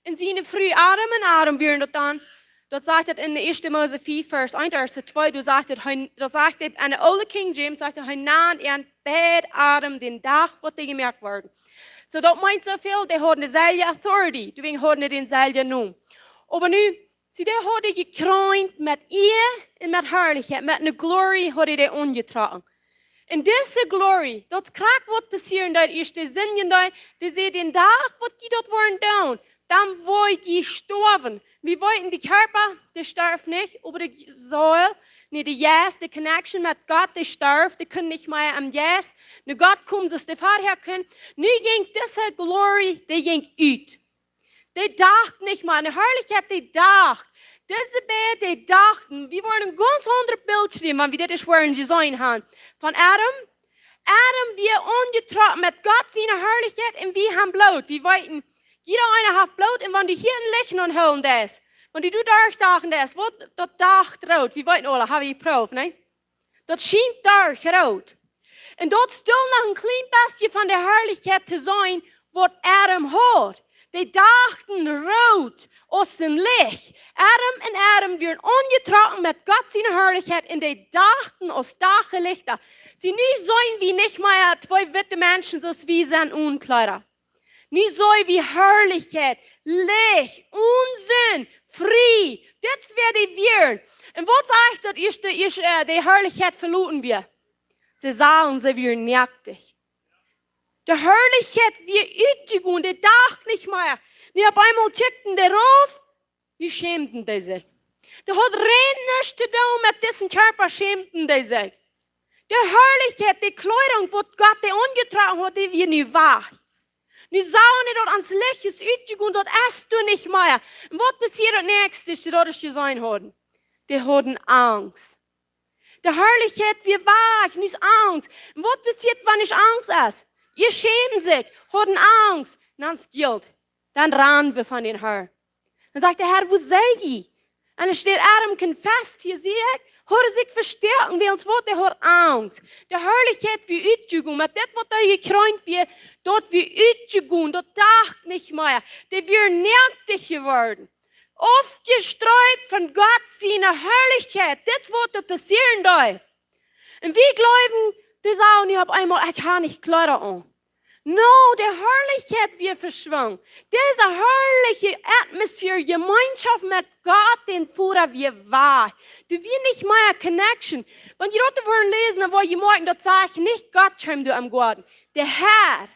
un siene Fru, Adam un Adam wieren daut dan. Daut sajcht et en de Ieeschte Mose fief, Varsch eent, Varsch twee, doa sajcht et, hee, daut sajcht et en de Old King James, sajcht et, hee nand an beid Adam dän Dach, waut dee jemoakt worden. Soo, daut meent soo väl, dee hauden deeselwje authority, doawäajen hauden dee dänselwjen Nomen. Oba nu, see, dee haud hee jekreent met Ea un met Harlichkjeit, met eene glory haud hee dee aunjetrocken. Un dise glory, daut krakjt waut passieren deed, ieescht dee sindjen deeden, dee säd, dän Dach waut jie daut woaren doonen, dan woa jie stoawen. Wie weeten, de Kjarpa, dee storf nich, oba de Seel, nä, de Jeist, de connection met Gott, dee storf, dee kunn nich mea aum Jeist no Gott komen, soo aus dee verhäa kunn. Nu jinkj dise glory, dee jinkj ut. Dee docht nich mea aun de Harlichkjeit, dee docht. Dise beid, dee dochten, wie woaren een gaunz aundret Bilt kjrieen, wan wie dit ieescht woaren jeseenen han. Von Adam, Adam wia aunjetrocken met Gott siene Harlichkjeit un wie han bloos. Wie weeten, jieda eena haft bloos, un wan du hia een Licht aunhoolen deist, wan du doa derchdoagen deist, waut daut docht root, wie weeten aula, ha wie jeprooft, nä? Daut schient doa root. Un daut stell noch een kjlien bät von de Harlichkjeit to seenen, waut Adam haud. Dee dochten root aus een Licht. Adam un Adam wieren aunjetrocken met Gott siene Harlichkjeit un dee dochten aus Dachlichta. See, nu sent wie nich mea twee witte Menschen, soo aus wie sent one Kjleeda. Nu seen wie Harlichkjeit, Licht, Onsen, frie. Dit es wäa dee wieren. Un waut sajcht daut ieeschte, ieescht, äh, de Harlichkjeit veloten wia? See sagen, see wieren noakt. De Harlichkjeit wia utjegonen, dee docht nich mea. Nu opp eemol kjikjten dee rauf, nu schämden dee sikj. Dee haud rein nuscht to doonen met disen Kjarpa, schämden dee sikj. De Harlichkjeit, de Kjleedunk, waut Gott dee aunjetrocken haud, dee wia nu wajch. Nu sagen dee daut, ons Licht es utjegonen, daut es doa nich mea. Un waut passieed daut näakjste, waut dee jeseenen hauden? Dee hauden Angst. De Harlichkjeit wia wajch, nu es Angst. Un waut passieet, wan nich Angst es? Jie schämen sikj, hauden Angst. Un dan es Guilt. Dan rannen wie von dän Harn. Dan sajcht de Har: "Wua sent jie?" Un hee steit: "Ärem kjennen fast hia, see ekj." Hauden sikj vestäakjen, wiels waut, dee hauden Angst. De Harlichkjeit wia utjegonen, met dit, waut doa jekjreent wia, daut wia utjegonen, daut docht nich mea. Dee wieren noakt jeworden. Aufjestreit von Gott siene Harlichkjeit. Dit es waut doa passieren deed. Un wie jleewen, dee sagen nu opp eemol: "Ekj hab nich Kjleeda aun." No, de Harlichkjeit wia veschwungen. Dise harliche Atmosphäre, Jemeenschoft met Gott, dän Voda, wia wajch. Doa wia nich mea connection. Wan jie daut wudden läsen, dan wudd jie moakjen, daut sajcht nich Gott kjeem doa em Goaden. De Har.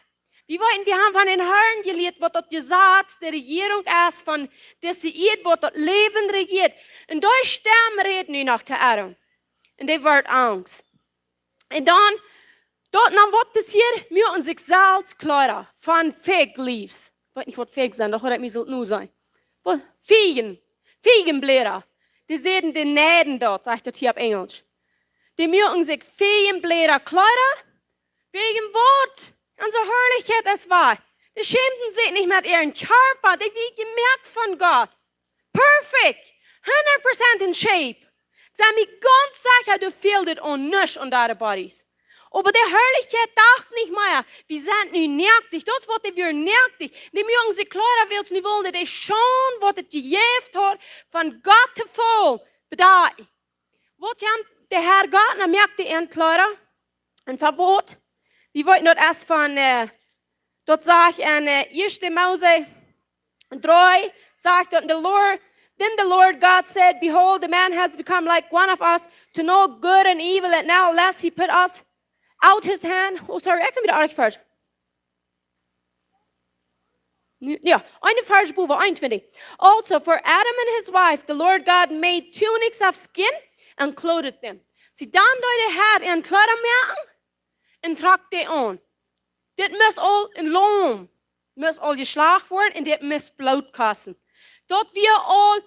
Wie weeten, wie haben von dän Harn jelieet, waut daut Jesaz, de Rejierunk es von dise Ieed, waut daut Läwen rejieet. Un dee Stemm rät nu noch to ärem. Un dee woat Angst. Un dan, daut, dan waut passieet? Muaken sikj selfst Kjleeda von fig leaves. Ekj weet nich, waut fig sent, daut haud ekj mie sult nu sennen. Waut? Fiegen. Fiegenbläda. Dee säden, dee näden daut, sajcht daut hia opp Enjelsch. Dee muaken sikj Fiegenbläda Kjleeda, wäajen waut? Onse Harlichkjeit es wajch. Dee schämden sikj nich met äaren Kjarpa, dee wia jemoakt von Gott. Perfect. Hundat Prozent in shape. Ekj sie mie gaunz secha, doa fält et aun nuscht aun äare bodies. Oba de Harlichkjeit docht nich mea, wie sent nu noakt. Daut es waut, dee wieren noakt. Dee muaken sikj Kjleeda, wiels nu wullen dee de Schaund, waut et jejäft haud, von Gott to faulen, bedakjen. Waut kjemt de Har Gott, dan moakt dee an Kjleeda. Un von waut? Wie weeten daut ieescht von, äh, daut sajcht en, äh, ieeschte Mose dree, sajcht daut, the Lord, then the Lord God said, "Behold, the man has become like one of us, to know good and evil, and now lest he put us out his hand." Oh, sorry, ekj sie wada aundasch Varsch. Nu, jo, een Varsch bowen, eenuntwintich. "Also, for Adam and his wife, the Lord God made tunics of skin and clothed them." See, dan deed de Har an Kjleeda moaken un trock dee aun. Dit must aul een Laum, must aul jeschlacht woaren un dit must Bloot kosten. Daut wia aul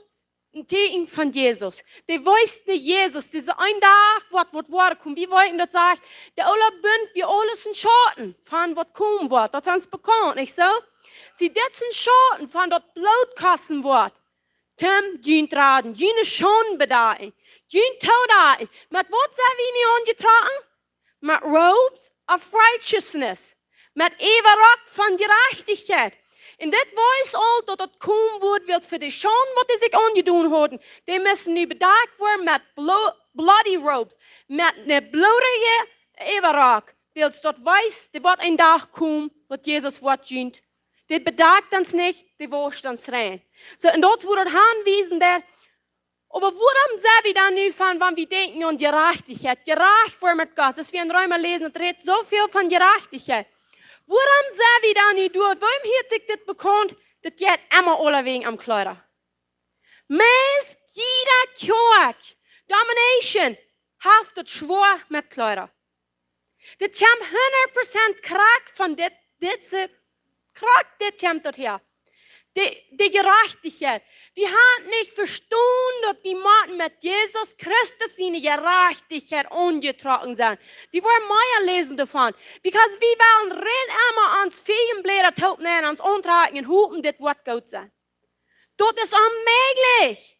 een Tieekjen von Jesus. Dee wees de Jesus, dise een Dach, waut, waut woat komen. Wie weeten daut, sajcht, de oole Bunt wia aules een Schauten von waut komen woat. Daut es ons bekaunt, nich soo? See, dit es een Schauten von daut Bloot kosten woat. Toom junt raden, june Schaund bedakjen, junt toodakjen. Met waut sent wie nu aunjetrocken? Met robes of righteousness. Met Äwarock von Jerajchtichkjeit. Un dit wees aul daut daut komen woat, wiels fa de Schaund, waut dee sikj aunjedonen hauden, dee musten nu bedakjt woaren met blo-, bloody robes, met ne bloodje Äwarock. Wiels daut wees, dee woat een Dach komen, waut Jesus woat junt. Dit bedakjt ons nich, dee wauscht ons rein. Soo, un daut woat daut aunwiesen, daut Oba wuarom sent wie dan nu von, wan wie denkjen aun Jerajchtichkjeit, jerajcht woaren met Gott? Aus wie en Reema läsen, et rät soo väl von Jerajchtichkjeit. Wuarom sent wie dan nu doa? Wuarom hieet sikj dit bekaunt, daut jeit emma aulawäajen om Kjleeda? Meist jiede Kjoakj, denomination, haft et schwoa met Kjleeda. Dit kjemt hundat Prozent krakjt von dit, dit sent, krakjt dit kjemt daut häa. De, de Jerajchtichkjeit. Wie haben nich vestonen daut wie motten met Jesus Christus siene Jerajchtichkjeit aunjetrocken sennen. Wie woaren mea läsen doavon. Because wie wellen rein emma ons Fiejenbläda toop nämen, ons auntrakjen un hopen dit woat goot sennen. Daut es onmäajlich.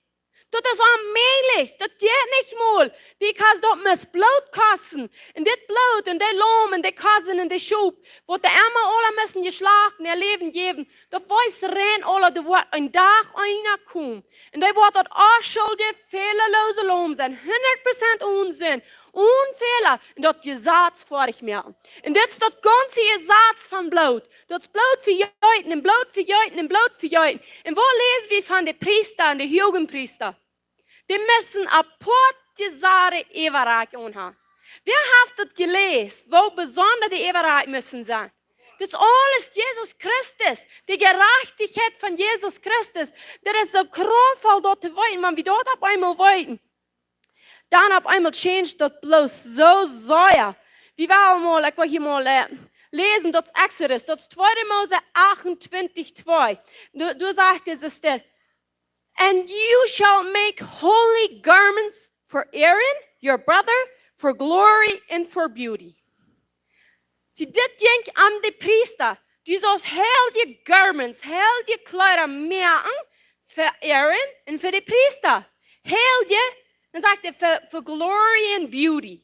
Daut es onmäajlich. Daut jeit nich mol. Because daut must Bloot kosten. Un dit Bloot un dee Laum un dee Kosen un dee Schop, waut dee emma aula musten jeschlacht un äa Läwen jäwen, daut wees rein aula, doa woat een Dach eena komen. Un dee woat daut onschuldje, fälaloose Laum sennen. Hundat Prozent one Sind. Onen Fäla. Un daut Jesaz foadich moaken. Un dit es daut gaunze Jesaz von Bloot. Daut es Bloot vejeeten un Bloot vejeeten un Bloot vejeeten. Un waut läsen wie von de Priesta un de Huagenpriesta? Dee musten apoat jesade Äwarakj aunhaben. Wäa haft daut jeläst, woo besonda de Äwarakj musten sennen? Daut es aules Jesus Christus, de Jerajchtichkjeit von Jesus Christus. Daut es soo kraftvoll daut to weeten, wan wie daut opp eemol weeten. Dan opp eemol change daut bloos soo sea. Wie wellen mol, ekj well hia mol äh, läsen, daut es Exodus, daut es tweede Mose achtuntwintich twee. Doa, doa sajcht de Sister, "And you shall make holy garments for Aaron, your brother, for glory and for beauty." See, dit jinkj aun de Priesta. Du saust heilje garments, heilje Kjleeda moaken fa Aaron un fa de Priesta. Heilje, dan sajcht hee, for, for glory and beauty.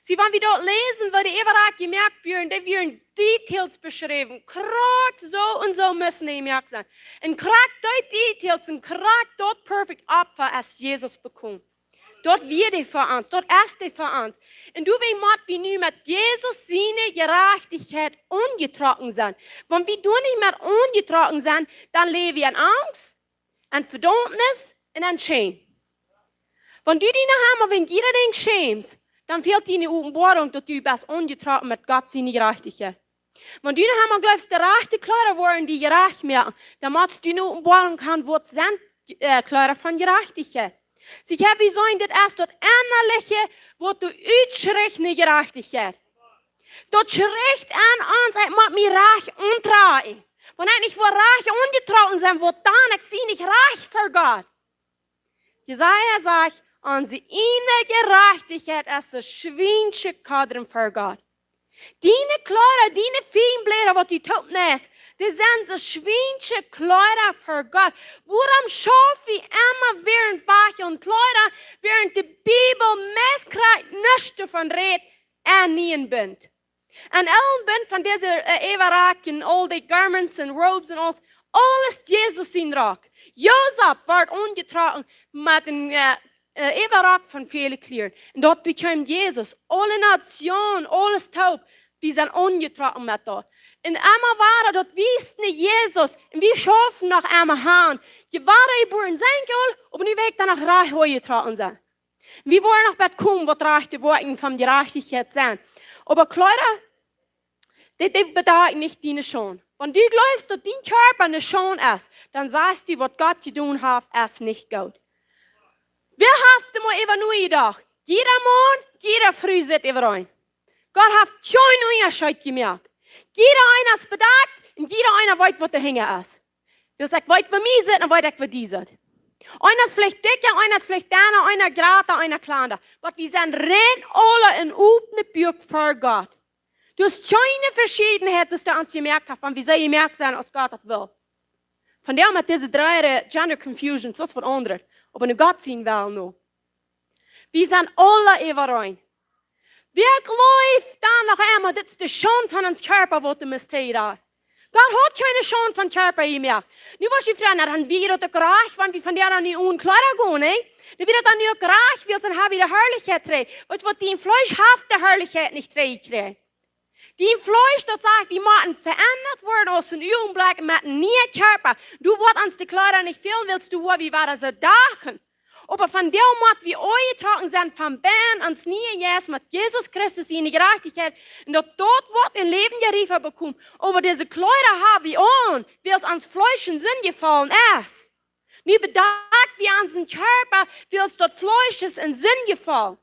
See, wan wie daut läsen, woo de Äwarakj jemoakt wieren, dee wieren details beschräwen. Krakjt soo un soo musten dee jemoakt sennen. Un krakjt dee details un krakjt daut perfect Opfa aus Jesus bekjeem. Daut wia dee fa ons, daut es dee fa ons. Un doawäajen motten wie nu met Jesus siene Jerajchtichkjeit aunjetrocken sennen. Wan wie doa nich met aunjetrocken sent, dan läwen wie en Angst, en Vedaumnis un en Schämen. Wan du die noch emol wäajen jieda Dinkj schämst, dan fält die eene Openboarunk, daut du best aunjetrocken met Gott siene Jerajchtichkjeit. Wan du noch emol jleefst, de rajchte Kjleeda woaren die jerajcht moaken, dan motst du eene Openboarunk haben, waut sent äh, Kjleeda von Jerajchtichkjeit. See, ekj hab jesajcht, dit es daut Ennaliche, waut doa utschricht no Jerajchtichkjeit. Daut schricht aun ons, ekj mott mie rajcht auntrakjen. Wan ekj nich woa rajcht aunjetrocken sennen, waut dan? Ekj sie nich rajcht ver Gott. Jesaja sajcht, onse ieejne Jerajchtichkjeit es soo aus schwiensche Kodren ver Gott. Diene Kjleeda, diene fiene Bläda, waut du toop nätst, dee sent soo aus schwiensche Kjleeda ver Gott. Wuarom schauf wie emma wieren wajch aun Kjleeda, wäarent de Bibel meist krakjt nuscht doavon rät, en nieen Bunt? En oolen Bunt von dise äh, Äwarakj un aul dee garments un robes un aules, aules Jesus sien Rock. Josef wort aunjetrocken met een äh, äh, Äwarakj von väle Kjleeda. Un daut bekjeem Jesus. Aule Nationen, aules toop, dee sent aunjetrocken met daut. Un emma wada, daut wiest no Jesus. Un wie schaufen noch emma han. Jie wada jebuaren sent jie aul, oba nu well ekj dan noch rajcht aunjetrocken sennen. Wie woaren noch bat komen, waut rajchte Woakjen von Jerajchtichkjeit sent. Oba Kjleeda, dit, dit bedakjt nich diene Schaunden. Wan du jleefst, daut dien Kjarpa eene Schaunden es, dan sajchst du, waut Gott jedonen haft, es nich goot. Wäa haft doa mol äwa nojedocht? Jieda Maun, jiede Fru sitt äwareen. Gott haft kjeen Unjascheet jemoakt. Jieda eena es bedakjt un jieda eena weet, waut doahinja es. Wiels ekj weet, woo mie sitt, dan weet ekj, woo die sitt. Eena es veleicht dikja, eena es veleicht denna, eena jrata, eena kjlanda. Oba wie sent rein aule een opnet Buak ver Gott. Doa es kjeene Veschiedenheit, daut doa ons jemoakt haft, wan wie soo jemoakt sent, aus Gott daut well. Vondoag met dise dree gender confusions, daut es waut aundret. Oba nu Gott sien Wellen nu. Wie sent aule äwareen. Wäa jleeft dan noch emma, dit es de Schaund von ons Kjarpa, waut de Mysterie doa? Gott haft kjeene Schaund von Kjarpa jemoakt. Nu woascht du froagen, na dan wia daut uk rajcht, wan wie vondoag nu onen Kjleeda gonen, nä? Dan wia daut dan nu uk rajcht, wiels dan hab wie de Harlichkjeit trigj. Weetst waut, dien Fleesch haft de Harlichkjeit nich trigjjekjräajen. Dien Fleesch, daut sajcht, wie motten veendat woaren aus een Uagenblekj met een nieen Kjarpa. Du woascht ons de Kjleeda nich fälen, wiels du woascht wie woaren soo dachen. Oba vondoag mott wie aunjetrocken sennen von bennen, ons nieen Jeist met Jesus Christus siene Jerajchtichkjeit. Un daut daut woat een läwendja Riefa bekomen. Oba dise Kjleeda hab wie aun, wiels ons Fleesch en Sind jefollen es. Nu bedakj wie onsen Kjarpa, wiels daut Fleesch es en Sind jefollen.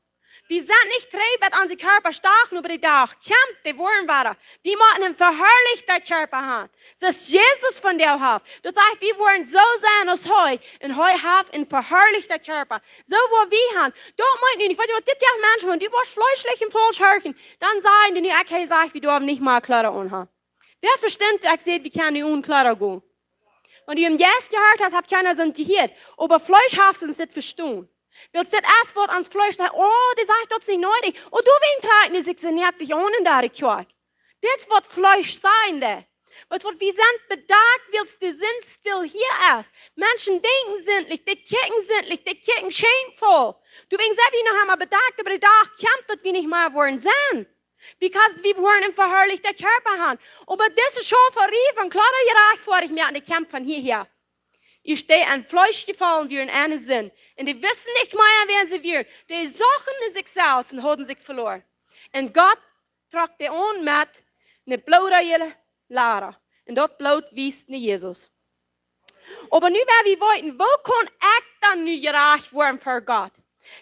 Wie sent nich trigj bat onse Kjarpa stoaken, oba de Dach kjemt, dee woaren wada. Wie motten een veharlichta Kjarpa han. Soo aus Jesus vondoag haft. Daut sajcht, wie woaren soo sennen aus hee. Un hee haft een veharlichta Kjarpa. Soo woa wie han. Daut meent nu nich, weetst waut, dit Joa Menschen, wan du woascht fleeschlich un faulsch horchen, dan sajen dee nu, ekj, hee sajcht, wie doaren nich mea Kjleeda aunhan. Wäa vesteit, ekj säd, wie kjennen nu onen Kjleeda gonen? Wan du em Jeist jehieet hast, haft kjeena soont jehieet. Oba Fleesch haft ons dit vestonen. Wiels dit es waut ons Fleesch sajcht, oh, dee sajcht daut es nich needich. Oh, du, wan ekj nu sikj soo näakjt aun en de Kjoakj. Dit es waut Fleesch sajen deit. Weetst waut, wie sent bedakt, wiels de Sind still hia es. Menschen denkjen sindlich, dee kjikjen sindlich, dee kjikjen shameful. Du, wäajen sent wie noch emol bedakt, oba de Dach kjemt, daut wie nich mea woaren sennen. Because wie woaren een veharlichten Kjarpa haben. Oba dise Schaufelie von Kjleeda jerajcht fa ekj mie aun de Kjamp von hia häa. Ekj stoo enn Fleesch jefollen, wieren enne Sind. Un dee wisten nich mea, wäa see wieren. Dee sochten no sikj selfst un hauden sikj veloaren. Un Gott trock dee aun met eene bloodrieejle Lada. Un daut Bloot wiest no Jesus. Oba nu woa wie weeten, woo kaun ekj dan nu jerajcht woaren fa Gott?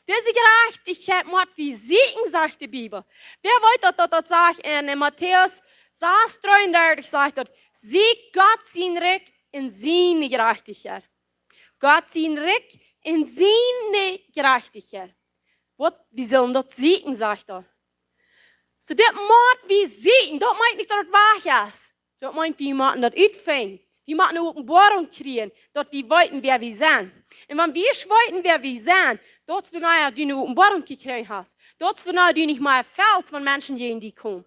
Dise Jerajchtichkjeit mott wie sieekjen, sajcht de Bibel. Wäa weet daut, daut, daut sajcht enn, enn Matäus sas dreeundartich, sajcht daut: Sieekjt Gott sien Rikj un siene Jerajchtichkjeit. Gott sien Rikj un siene Jerajchtichkjeit. Waut, wie sellen daut sieekjen, sajcht daut. Soo, dit mott wie sieekjen. Daut meent nich, daut et wajch es. Daut meent, wie motten daut utfinjen. Wie motten eene Openboarunk kjrieen, daut wie weeten, wäa wie sent. Un wan wie weeten, wäa wie sent, daut es wanea du eene Openboarunk jekjräajen hast. Daut es wanea du nich mea felst, wan Menschen jäajen die komen.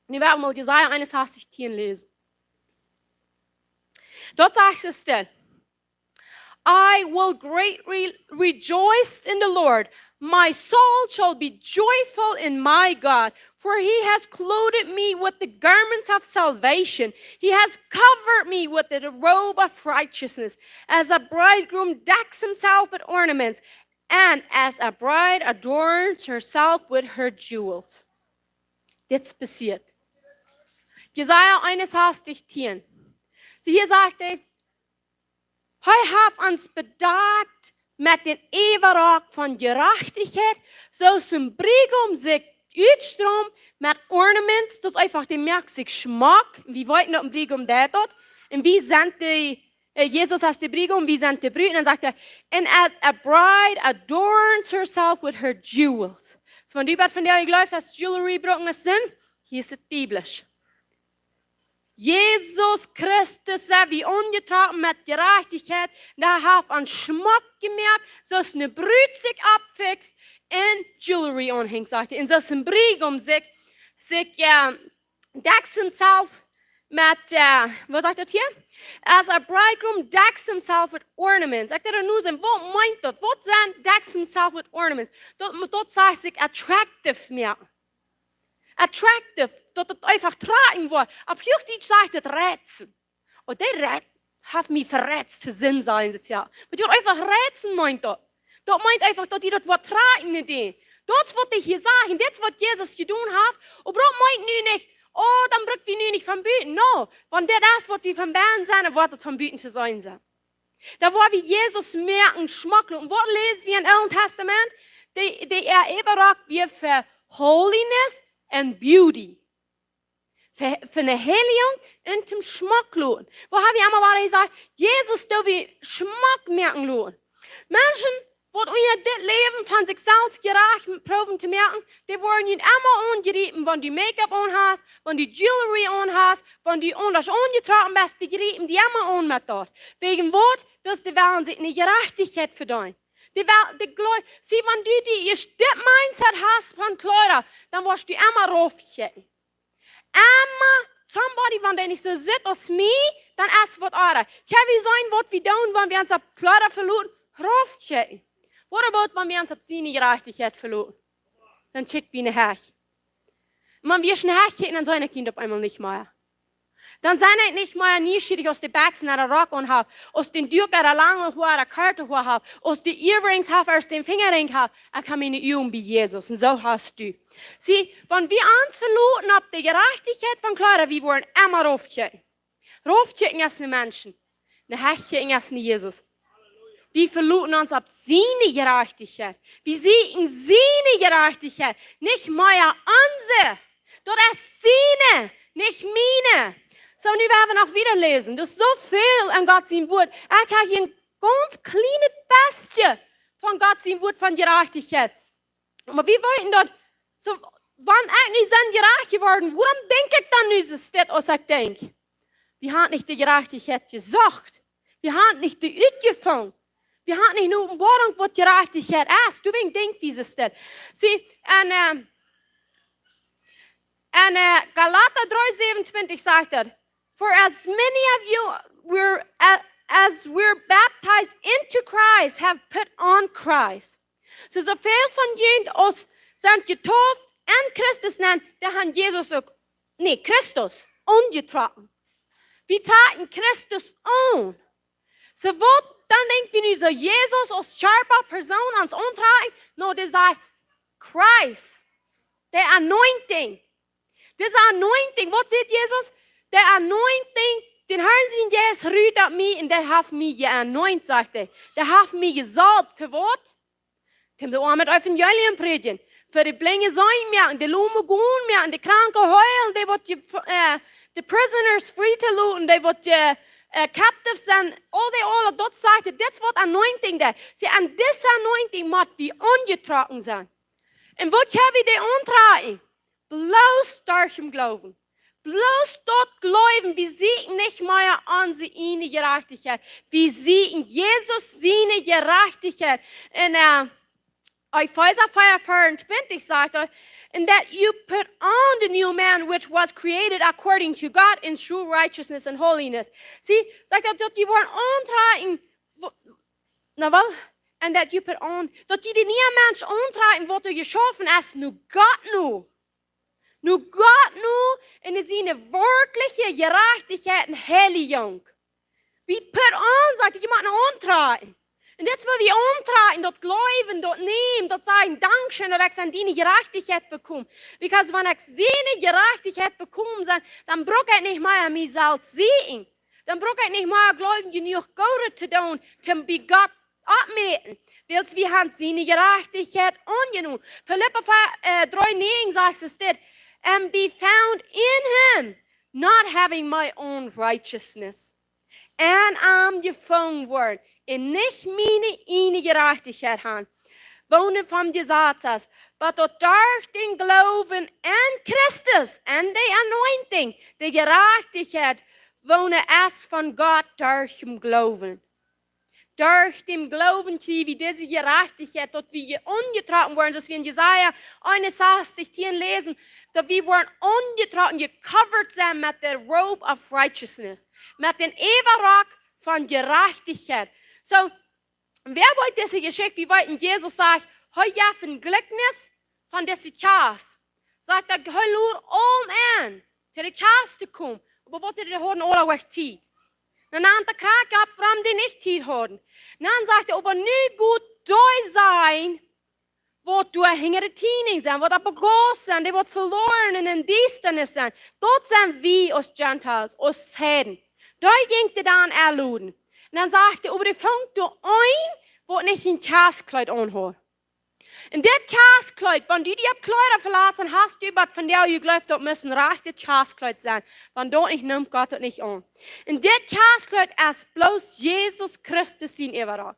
Nu woa wie mol Jesaja eenunsastich tieen läsen. Daut sajcht et dan: I will greatly rejoice in the Lord. My soul shall be joyful in my God, for he has clothed me with the garments of salvation. He has covered me with the robe of righteousness, as a bridegroom decks himself with ornaments, and as a bride adorns herself with her jewels. Dit passieet. Jesaja eenunsastich tieen. See, hia sajcht hee, hee haft ons bedakt met dän Äwarock von Jerajchtichkjeit, soo aus een Briegaum sikj utstroomt met ornaments, daut es eefach, dee moakt sikj schmock. Wie weeten, daut een Briegaum deit daut. Un wie sent de, äh, Jesus es de Briegaum, wie sent de Brut. Un dan sajcht hee: "And as a bride adorns herself with her jewels." Soo, wan du waut von dee jleefst, daut Jewelry brucken es Sind, hia es et biblisch. Jesus Christus, see wie aunjetrocken met Jerajchtichkjeit, dee haft ons schmock jemoakt, soo aus eene Brut sikj oppfikjst un Jewelry aunhenjt, sajcht hee. Un soo aus een Briegaum sikj, sikj, äh, decks himself met, äh, waut sajcht daut hia? As a bridegroom decks himself with ornaments. Ekj denkj nu, waut meent daut? Waut sent decks himself with ornaments? Daut, daut sajcht sikj attractive moaken. Attractive, daut et eefach trakjen woat. Opp Huachdietsch sajcht et reizen. Oh, dee rei-, haft mie vereizt to sennen, sajen see, jo. Oba daut eefach reizen meent daut. Daut meent eefach, daut dee daut woat trakjen, nä. Daut es waut hee hia sajcht. Un dit es waut Jesus jedonen haft. Oba daut meent nu nich, oh, dan bruck wie nu nich von buten. No, wan dit es waut wie von bennen sent, dan woat et von buten to seenen sennen. Dan woa wie Jesus moaken schmock loten. Un waut läs wie em Oolen Tastament? Dee, dee Äwarock wia fa holiness and beauty. Fa, fa eene Heilijunk un toom schmock loten. Woo ha wie emol wada jesajcht, Jesus doo wie schmock moaken loten. Menschen, waut unja dit Läwen von sikj selfst jerajcht proowen to moaken, dee woaren junt emma aunjriepen, wan du Make-up aun hast, wan du Jewelry aun hast, wan du aundasch aunjetrocken best, dee jriepen die emma aun met daut. Wäajen waut? Wiels dee wellen sikj eene Jerajchtichkjeit vedeenen. Dee well, dee jleew-, see, wan du dee ieescht dit mindset hast von Kjleeda, dan woascht du emma raufkjikjen. Emma somebody, wan dee nich soo sitt aus mie, dan es waut oajch. Kjenn wie seenen, waut wie doonen, wan wie ons opp Kjleeda veloten? Raufkjikjen. What about, wan wie ons opp siene Jerajchtichkjeit veloten? Dan kjikj wie no Hecht. Un wan wie no Hecht kjikjen, dan sent ekj opp eemol nich mea. Dan sent ekj nich mea nieschierich, aus dee Bekjsen ooda Rock aun haft, aus dän Duak ooda lange Hoa ooda korte Hoa haft, aus dee Earrings haft ooda dän Finjaring haft. Ekj hab miene Uagen bie Jesus. Un soo hast du. See, wan wie ons veloten opp de Jerajchtichkjeit von Kjleeda, wie woaren emma raufkjikjen. Raufkjikjen aus no Menschen. No Hecht kjikjen aus no Jesus. Wie veloten ons opp siene Jerajchtichkjeit. Wie sieekjen siene Jerajchtichkjeit. Nich mea onse. Daut es siene, nich miene. Soo, nu woa wie noch wieda läsen. Daut es soo väl enn Gott sien Wuat. Ekj hab hia een gaunz kjlienet bestje von Gott sien Wuat von Jerajchtichkjeit. Oba wie weeten daut, soo, wan ekj nu sie jerajcht jeworden, wuarom denkj ekj dan nu soo aus ekj denkj? Wie haben nich de Jerajchtichkjeit jesocht. Wie haben nich dee utjefungen. Wie haben nich eene Openboarunk, waut Jerajchtichkjeit es. Doawäajen denkj wie soo aus. See, un, ähm, En äh, Galata dree säwenentwintich sajcht et: "For as many of you were, a- as were baptized into Christ have put on Christ." Soo, soo väl von junt aus sent jetauft en Christus nenn, dee han Jesus uk, nä, Christus, aunjetrocken. Wie trocken Christus aun. Soo waut dan denkj wie nu soo, Jesus aus scharpa Persoon ons auntrocken? No, dee sajcht Christ, de anointing. Dise anointing, waut sajcht Jesus? De anointing, dän Harn sien Jeist rut opp mie un dee haft mie jeanoint, sajcht hee. Dee haft mie jesalft, to waut? Toom de Oame daut Evangelium prädjen. Fa de Blinje seenen moaken, de Lome gonen moaken, de Kranke heelen, dee waut je, äh, de prisoners frie to loten, dee waut je, äh, captive sent, aul dee aule, daut sajcht hee, dit es waut anointing deit. See, aun dise anointing mott wie aunjetrocken sennen. Un waut ha wie dee auntrocken? Bloos derch dän Gloowen. Bloos daut Gloowen. Wie sieekjen nich mea onse ieejne Jerajchtichkjeit. Wie sieekjen Jesus siene Jerajchtichkjeit. En äh, Efeesa vea veeauntwintich sajcht et: "And that you put on the new man, which was created according to God in true righteousness and holiness." See, sajcht et, daut jie woaren auntrocken, wo- na woll, "and that you put on", daut jie dän nieen Mensch auntrocken, waut doa jeschaufen es, no Gott no. No Gott no, en siene werkjliche Jerajchtichkjeit un Heilichunk. Wie put on, sajcht et, jie motten auntrocken. Un dit es waut wie auntrocken, daut Gloowen, daut nämen, daut sajen: "Dankscheen, daut ekj sien diene Jerajchtichkjeit bekomen." Because wan ekj siene Jerajchtichkjeit bekomen sie, dan bruck ekj nich mea mie selfst sieekjen. Dan bruck ekj nich mea gloowen, jenuach Goodet to doonen, toom bie Gott oppmäten, wiels wie han siene Jerajchtichkjeit aunjenomen. Filippa vea- äh, dree näajen sajcht et dit: "And be found in him, not having my own righteousness." En am jefungen woaren, un nich miene ieejne Jerajchtichkjeit han, woone vom Jesaz es, oba daut derch dän Gloowen aun Christus, aun de anointing, de Jerajchtichkjeit, woone es von Gott derch dän Gloowen. Derch dän Gloowen kjrie wie dise Jerajchtichkjeit, daut wie je- aunjetrocken woaren, soo aus wie en Jesaja eenunsastich tieen läsen, daut wie woaren aunjetrocken, jecovered sennen met de robe of righteousness, met dän Äwarock von Jerajchtichkjeit. Soo, wäa weet dise Jeschicht? Wie weeten, Jesus sajcht, hee jeft een Jlikjnis von dise Kjast. Sajcht et, hee lud aulem en, to de Kjast to komen. Oba waut deeden dee? Dee hauden aule Tiet. Dan nant hee krakjt opp, wuarom dee nich Tiet hauden. Dan sajcht hee, oba nu got dee seenen, waut doa hinja de Tieen sent, waut opp de Gauss sent, dee waut veloaren un en Diestanis sent. Daut sent wie aus Gentiles, aus Heiden. Dee jinkj hee dan enloden. Un dan sajcht hee, oba dee funk doa een, waut nich een Kjastkjleet aunhaud. Un dit Kjastkjleet, wan du die opp Kjleeda velatst, dan hast du waut von die jejleeft, daut mott een rajchtet Kjastkjleet sennen. Wan daut nich, nemt Gott daut nich aun. Un dit Kjastkjleet es bloos Jesus Christus sien Äwarock.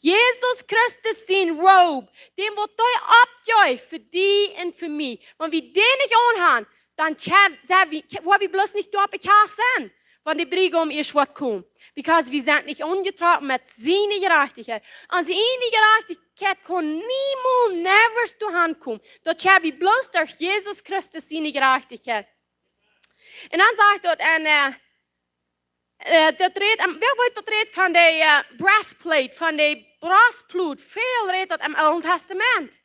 Jesus Christus sien robe, dän waut hee oppjeef fa die un fa mie. Wan wie dän nich aun han, dan tja, sent wie, woa wie bloos nich doa opp de Kjast sennen, wan de Briegaum ieescht woat komen. Because wie sent nich aunjetrocken met siene Jerajchtichkjeit. Onse ieejne Jerajchtichkjeit kaun niemols, never doa aunkomen. Daut ha wie bloos derch Jesus Christus siene Jerajchtichkjeit. Un dan sajcht daut en, äh, äh, daut rät, ähm, wäa weet, daut rät von de, äh, breastplate, von de Brostplut. Väl rät daut em Oolen Tastament.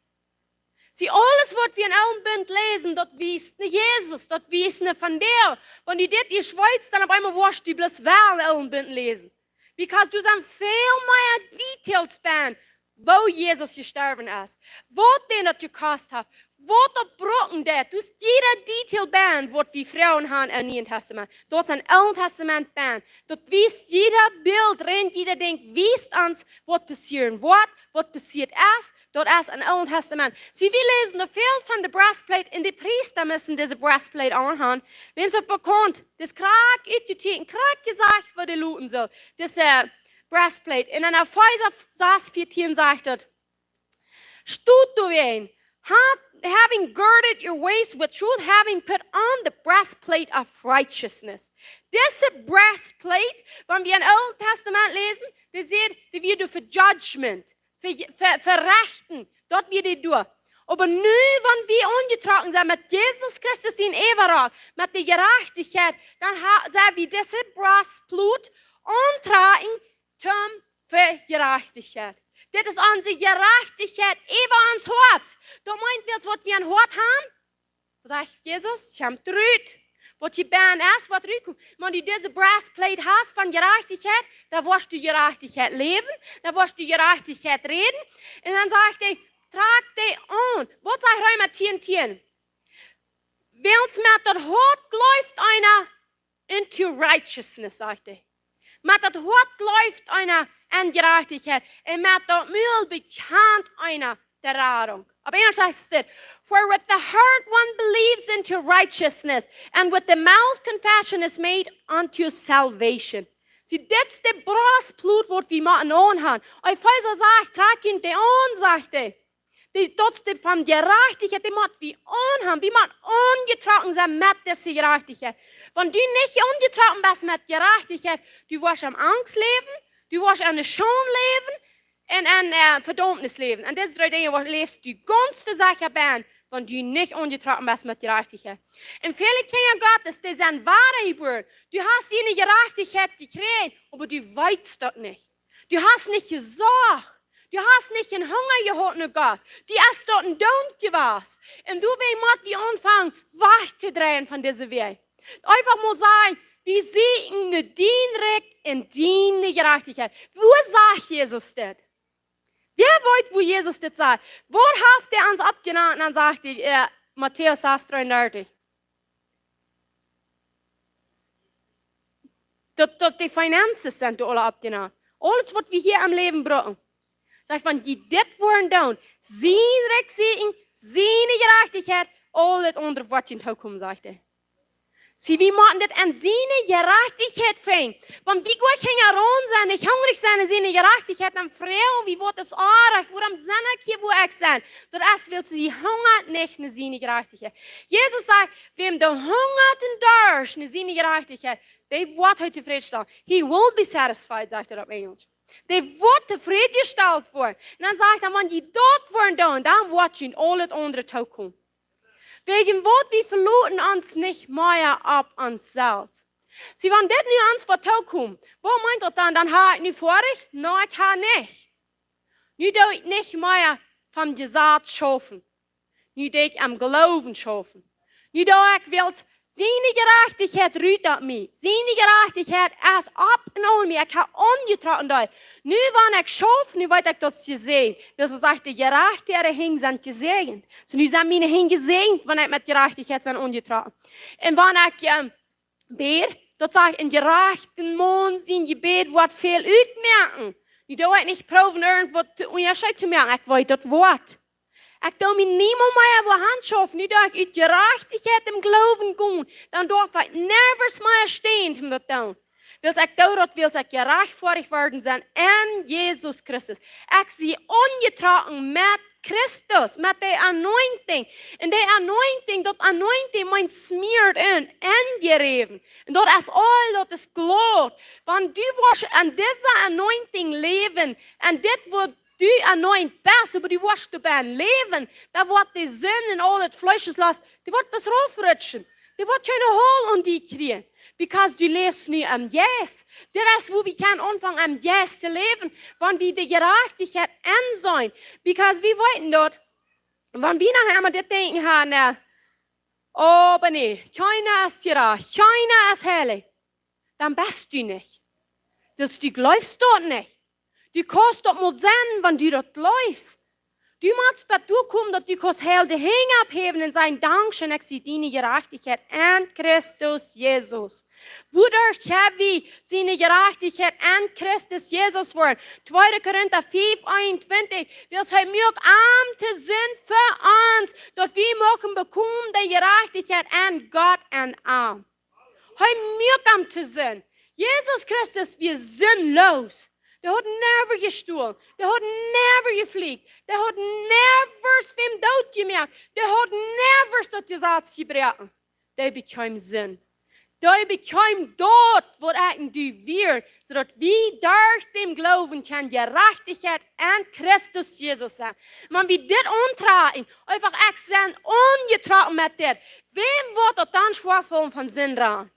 See, aules waut wie em Oolen Bunt läsen, daut wiest no Jesus, daut wiest no von die. Wan du dit ieescht weetst, dan opp eemol woascht du bloos woll em Oolen Bunt läsen. Because doa sent väl mea Details bie, woo Jesus jestorwen es, waut dän daut jekost haft, waut daut broaken deed. Doa es jieda Detail bie, waut wie froagen han em Nieen Tastament. Daut es em Oolen Tastament bie. Daut wiest jieda Bilt, rein jieda Dinkj, wiest ons, waut passieren woat, waut passieet es. Daut es em Oolen Tastament. See, wie läsen doa väl von de breastplate un de Priesta musten dise breastplate aun han. Wäm es daut bekaunt? Daut es krakjt utjetieekjent, krakjt jesajcht, woo dee luten sull. Dise, äh, breastplate. Un en Efeesa sas vieetieen sajcht et: "Stot doawäajen, ha- having girded your waist with truth, having put on the breastplate of righteousness." Dise breastplate, wan wie em Oolen Tastament läsen, dee sajcht, dee wia doa fa judgment, fa, fa, fa Rechten, daut wia dee doa. Oba nu, wan wie aunjetrocken sent met Jesus Christus sien Äwarock, met de Jerajchtichkjeit, dan ha-, sent wie dise Brostplut auntrakjen toom fa Jerajchtichkjeit. Dit es onse Jerajchtichkjeit äwa ons Hoat. Daut meent, wiels waut wie aun Hoat han, sajcht Jesus, kjemt rut. Waut hia bennen es, woat rutkomen. Wan du dise breastplate hast von Jerajchtichkjeit, dan woascht du Jerajchtichkjeit läwen, dan woascht du Jerajchtichkjeit räden. Un dan sajcht hee, trakj dee aun. Waut sajcht Reema tieen tieen? Wiels met daut Hoat jleeft eena into righteousness, sajcht hee. Met daut Hoat jleeft eena aun Jerajchtichkjeit, un met daut Mul bekjant eena de Radunk. Opp Enjelsch sajcht et: "For with the heart one believes into righteousness, and with the mouth confession is made unto salvation." See, dit es de Brostplut, waut wie motten aunhan. Efeesa sajcht, trakj junt dee aun, sajcht hee. Dee, daut es dit von Jerajchtichkjeit, dee mott wie aunhan. Wie motten aunjetrocken sennen met dise Jerajchtichkjeit. Wan du nich aunjetrocken best met Jerajchtichkjeit, du woascht en Angst läwen, du woascht en de Schaund läwen un en, äh, Vedaumnis läwen. Un dise dree Dinja woascht, läfst du gaunz vesechat bennen, wan du nich aunjetrocken best met Jerajchtichkjeit. Un väle Kjinja Gottes, dee sent wadajebuaren. Du hast diene Jerajchtichkjeit jekjräajen, oba du weetst daut nich. Du hast nich jesocht. Du hast nich een Hunga jehaut no Gott. Du hast doa een Doont jewast. Un du, wie mott wie aunfangen, wajch to dreien von dise Wajch. Eefach mol sajen, wie sieekjen no dien Rikj un diene Jerajchtichkjeit. Wua sajcht Jesus dit? Wäa weet, wua Jesus dit sajcht? Waut haft hee ons oppjenant? Dan sajcht hee, äh, Matäus sas dreeundartich. Daut, daut de Finanzen sent doa aule oppjenant. Aules, waut wie hia em Läwen brucken. Sajcht, wan jie dit woaren doonen, sien Rikj sieekjen, siene Jerajchtichkjeit, aul daut aundre woat junt tokomen, sajcht hee. See, wie motten dit aun siene Jerajchtichkjeit finjen. Wan wie goa kjeen Aron sent, nich hungrich sent no siene Jerajchtichkjeit, dan froag wie, waut es oajch, wuarom sie ekj hia, wua ekj sie? Daut es, wiels wie hungren nich no siene Jerajchtichkjeit. Jesus sajcht, wäm doa hungat un darscht no siene Jerajchtichkjeit, dee woat hee tofräd stalen. He will be satisfied, sajcht hee opp Enjelsch. Dee woat tofräd jestalt woaren. Un dan sajcht hee, wan jie daut woaren doonen, dan woat junt aul daut aundre tokomen. Wäajen waut, wie veloten ons nich mea opp ons selfst. See, wan dit nu ons woat tokomen, waut meent daut dan? Dan ha ekj nu foadich? Nä, ekj ha nich. Nu doo ekj nich mea vom Jesaz schaufen. Nu doo ekj em Gloowen schaufen. Nu doo ekj, wiels siene Jerajchtichkjeit rut opp mie. Siene Jerajchtichkjeit es opp un aun mie. Ekj ha aunjetrocken doa. Nu, wan ekj schauf, nu weet ekj, daut es jesäajent. Wiels hee sajcht, de Jerajchte äare Henj sent jesäajent. Soo, nu sent miene Henj jesäajent, wan ekj met Jerajchtichkjeit sie aunjetrocken. Un wan ekj, ähm, bäd, daut sajcht, een jerajchta Maun sien Jebäd woat väl utmoaken. Nu doo ekj nich proowen, irjentwaut to, Unjascheet to moaken. Ekj weet, daut woat. Ekj doo mie niemols mea woo han schaufen. Nu doo ekj ut Jerajchtichkjeit em Gloowen gonen. Dan darf ekj never mea stänen, om daut to doonen. Wiels ekj doo daut, wiels ekj jerajchtfoadich worden sie enn Jesus Christus. Ekj sie aunjetrocken met Christus, met de Anointing. Un de Anointing, daut Anointing meent smeared in, enjeräwen. Un daut es oil, daut es Gott. Wan du woascht enn dise Anointing läwen, enn dit, wua du anointed best, oba du woascht doabie läwen, dan woat de Sind un aul daut Fleescheslost, dee woat bloos raufrutschen. Dee woat kjeene Holt aun die kjrieen. Because du läfst nu em Jeist. Dit es, wua wie kjennen aunfangen, em Jeist to läwen, wan wie de Jerajchtichkjeit enn sent. Because wie weeten daut, wan wie noch emol dit Denkjen haben, äh, oba nä, kjeena es jerajcht, kjeena es heilich, dan best du nich. Wiels du jleefst daut nich. Du kaust daut mol seenen, wan du daut jleefst. Du motst bat doa komen, daut du kaust heil de Henj opphäwen un sajen: "Dankscheen, ekj sie diene Jerajchtichkjeit enn Christus Jesus." Wuaderch kjenn wie siene Jerajchtichkjeit enn Christus Jesus woaren? Tweede Korinta fiew eenuntwintich: "Wiels hee muak am to Sind fa ons, daut wie muchten bekomen de Jerajchtichkjeit enn Gott enn am." Hee muak am to Sind. Jesus Christus wia sinnloos. Dee haud never jestolen. Dee haud never jeflucht. Dee haud never wäm doot jemoakt. Dee haud never daut Jesaz jebroaken. Dee bekjeem Sind. Dee bekjeem daut, waut ekj un du wieren, soo daut wie derch dän Gloowen kjennen Jerajchtichkjeit enn Christus Jesus sennen. Wan wie dit auntrakjen, eefach ekj sie aunjetrocken met dit, wäm woat daut dan schwoa faulen von Sind rannen?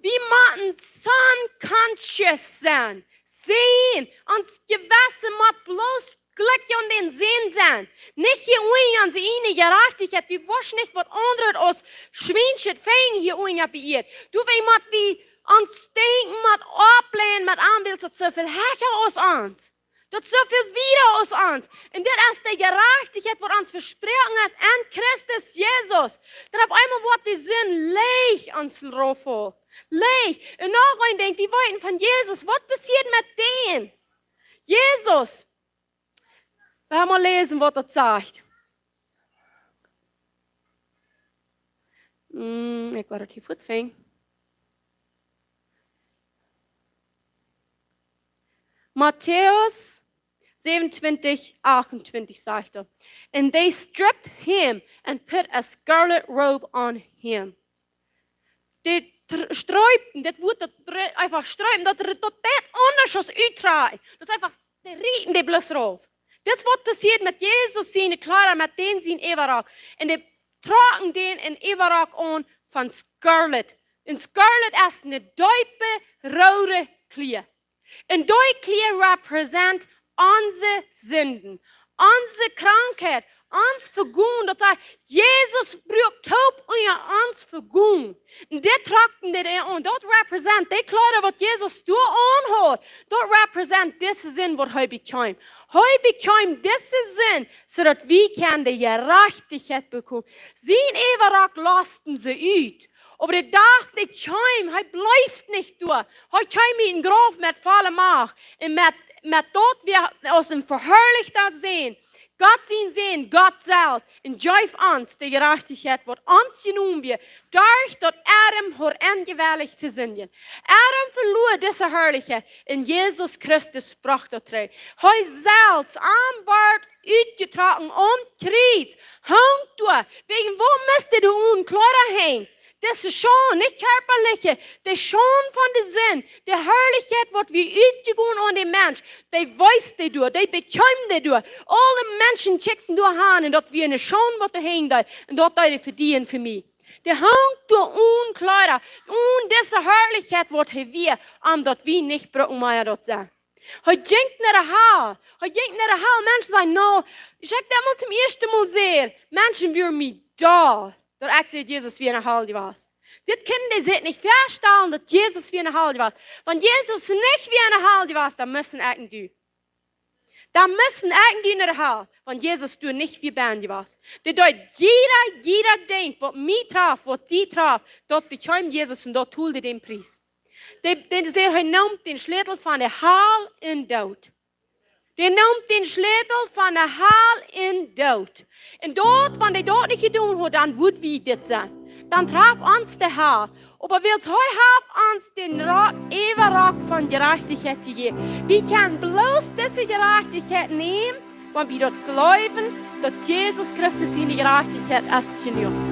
Wie motten soo conscious sennen. Seenen, ons Jewessen mott bloos jlikj aun dän Sind sennen. Nich hia unja onse ieejne Jerajchtichkjeit, dee woat nich waut aundret aus schwienschet Fäng hia unja oppe Ieed. Doawäajen mott wie ons Denkjen mott oppläwen met aundre, daut soo väl hecha aus ons. Daut soo väl wieda aus ons. Un dit es de Jerajchtichkjeit, waut ons vesproaken es enn Christus Jesus. Dan opp eemol woat de Sind leich ons raufhoolen. Leich. Un noch een Dinkj, wie weeten von Jesus. Waut passieet met dän? Jesus. Lot mol läsen, waut daut sajcht. Mm, ekj woa daut hia fuaz finjen. Matäus 27, 28 sajcht daut: "And they stripped him and put a scarlet robe on him." Dee tr-, streepen, dit Wuat, daut dre-, eefach streepen, daut, daut deit aundasch aus uttrakjen. Daut es eefach, dee rieten dän bloos rauf. Dit es waut passieet met Jesus siene Kjleeda, met dän sien Äwarock. Un dee trocken dän een Äwarock aun von scarlet. Un scarlet es een deepa rooda Kjlia. Un dee Kjlia represent onse Sinden, onse Krankheit, ons Vegonen. Daut sajcht, Jesus bruak toop unja ons Vegonen. Un dit trocken dee aun. Daut represent, dee Kjleeda waut Jesus doa aunhaud, daut represent dise Sind waut hee bekjeem. Hee bekjeem dise Sind, soo daut wie kjennen de Jerajchtichkjeit bekomen. Sien Äwarock losten see ut. Oba de Dach, dee kjeem, hee bleef nich doa. Hee kjeem ut een Grauf met volle Macht. Un met, met daut wia aus een veharlichta Sän. Gott sien Sän, Gott selfst. Un jeef ons de Jerajchtichkjeit, waut ons jenomen wia, derch daut Adam haud enjewellicht to sindjen. Adam veloa dise Harlichkjeit. Un Jesus Christus brocht daut trigj. Hee selfst, am wort utjetrocken aum Kjriez. Hunk doa. Wäajen waut must hee doa onen Kjleeda han? Dise Schaund, nich kjarpalich, de Schaund von de Sind, de Harlichkjeit waut wia utjegonen aun dän Mensch, dee wees hee doa, dee bekjeem hee doa. Aule Menschen kjikjten doa han un daut wia eene Schaund waut hee hunk doa. Un daut deed hee fa die un fa mie. Dee hunk doa onen Kjleeda, onen dise Harlichkjeit waut hee wia, om daut wie nich brucken mea daut sennen. Hee jinkj no de Hal. Hee jinkj no de Hal. Menschen sajen: "No, ekj hab daut mol tom ieeschten Mol jeseenen. Menschen wieren mie doll, daut ekj säd, Jesus wia enne Hal jewast." Dit kunnen dee sikj nich väastalen, daut Jesus wia enne Hal jewast. Wan Jesus nich wia enne Hal jewast, dan musten ekj un du. Dan musten ekj un du no de Hal, wan Jesus doa nich wia bie jewast. Dit deed jieda, jieda Dinkj, waut mie traf, waut die traf, daut bekjeem Jesus un daut told dän Pries. Dee, dee säd, hee neem dän Schlätel von de Hal un Doot. Dee neem dän Schlätel von de Hal un Doot. Un daut, wan dee daut nich jedonen haud, dan wudd wie dit sennen. Dan traf ons de Hal. Oba wiels hee haft ons dän Rock, Äwarock von Jerajchtichkjeit jejäft. Wie kjennen bloos dise Jerajchtichkjeit nämen, wan wie daut jleewen, daut Jesus Christus siene Jerajchtichkjeit es jenuach.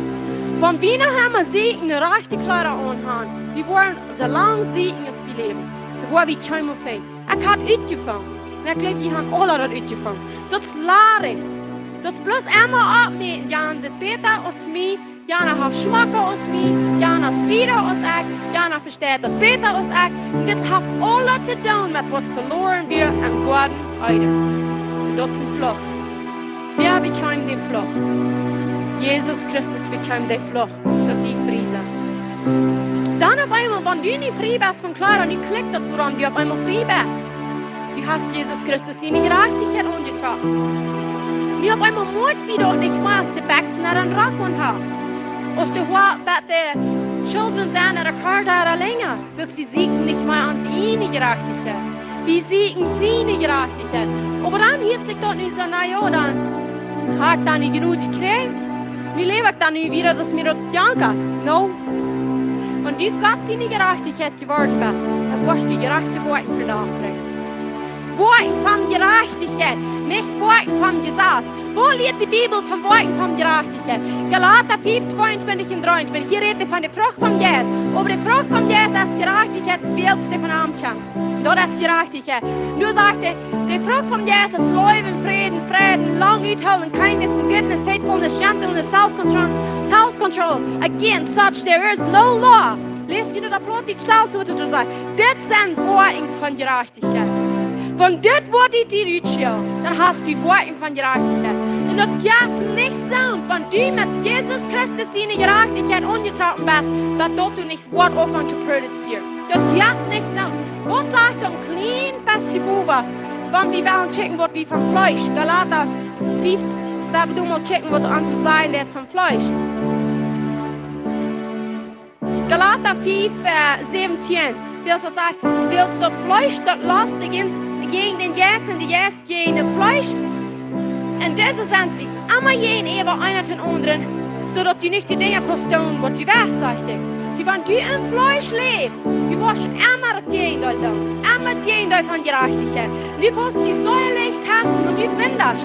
Wan wie noch emol sieekjen, rajchte Kjleeda aunhaben, wie woaren soo lang sieekjen aus wie läwen. Doa woa wie kjeenmol finjen. Ekj hab utjefungen. Un ekj jleew, wie haben aule daut utjefungen. Daut es ladich. Daut es bloos emol oppmoakjen. Jana sitt bäta aus mie. Jana haft schmocka aus mie. Jana es wieda aus ekj. Jana vesteit daut bäta aus ekj. Un dit haft aules to doonen met waut veloaren wia em Goaden Eden. Un daut es een Fluch. Wäa bekjeem dän Fluch? Jesus Christus bekjeem dän Fluch, daut wie frie sent. Dan opp eemol, wan du nu frie best von Kjleeda, nu klikjt daut, wuarom du opp eemol frie best. Du hast Jesus Christus siene Jerajchtichkjeit aunjetrocken. Nu opp eemol mott wie daut nich mea aus de Bekjsen ooda een Rock aunhaben. Aus de Hoa-, bie de Schulren sent ooda korta ooda lenja. Wiels wie sieekjen nich mea onse ieejne Jerajchtichkjeit. Wie sieekjen siene Jerajchtichkjeit. Oba dan hieet sikj daut nu soo, na jo, dan hab ekj dan nich jenuach jekjräajen. Nu läw ekj dan nu wieda, soo aus mie daut jankat. No. Wan du Gott siene Jerajchtichkjeit jeworden best, dan woascht du jerajchte Woakjen vondoag brinjen. Woakjen von Jerajchtichkjeit, nich Woakjen von Jesaz. Woo lieet de Bibel von Woakjen von Jerajchtichkjeit? Galata fief, tweeuntwintich un dreeuntwintich. Hia rät et von de Frucht vom Jeist. Oba de Frucht vom Jeist es Jerajchtichkjeit, wiels dee von am kjemt. Daut es Jerajchtichkjeit. Un doa sajcht et, de Frucht vom Jeist es Leew, Fräd, Fräd, lang uthoolen, kindness, goodness, faithfulness, gentleness, self-control, self-control. Against such there is no law. Läst du daut Plautdietsch selfst, waut et doa sajcht? Dit sent Woakjen von Jerajchtichkjeit. Wan dit Wuat ut die rutschelt, dan hast du Woakjen von Jerajchtichkjeit. Un daut jeft nich Senn, wan du met Jesus Christus siene Jerajchtichkjeit aunjetrocken best, daut daut du nich woat aunfangen to produzieren. Daut jeft nich Senn. Waut sajcht dan kjlien bät bowen, wan wie wellen checken, waut wie von Fleesch, Galata fief, wan wie mol checken, waut ons to sajen deit von Fleesch. Galata fief, äh, säwentieen. Wiels daut sajcht, wiels daut Fleesch, daut lost jäajen, jäajen dän Jeist un de Jeist jäajen daut Fleesch. Un dise sent sikj emma jäajenäwa eena dän aundren, soo daut du nich de Dinja kaust doonen, waut du west, sajcht et. See, wan du em Fleesch läfst, du woascht emma daut Jäajendeel doonen. Emma daut Jäajendeel von Jerajchtichkjeit. Du kaust die soo leicht testen, wan du wundasch,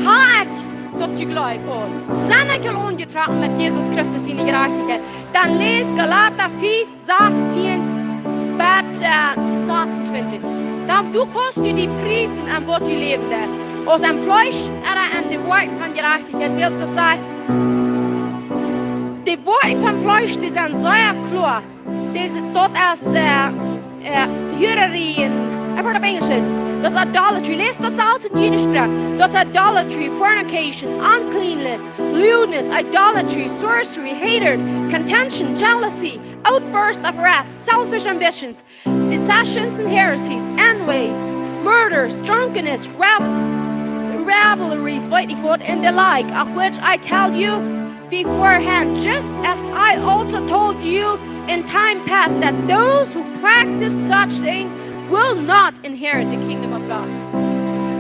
ha ekj daut jejleeft aul? Sie ekj aul aunjetrocken met Jesus Christus siene Jerajchtichkjeit? Dan läs Galata fief, sastieen bät, äh, sasuntwintich. Dan du kaust du die prüfen, aun waut du läwen deist. Aus aum Fleesch ooda aun de Woakjen von Jerajchtichkjeit, wiels daut sajcht, de Woakjen vom Fleesch, dee sent sea kloa. Dee, daut es, äh, äh, Hurerei, ekj woa opp Enjlisch läsen. Daut es idolatry. Läs daut selfst en june Sproak. Daut es idolatry, fornication, uncleanness, lewdness, idolatry, sorcery, hatred, contention, jealousy, outburst of wrath, selfish ambitions, dissensions and heresies, envy, murders, drunkenness, rev-, revelries, weet ekj waut, and the like, of which I tell you beforehand, just as I also told you in time past, that those who practice such things will not inherit the kingdom of God.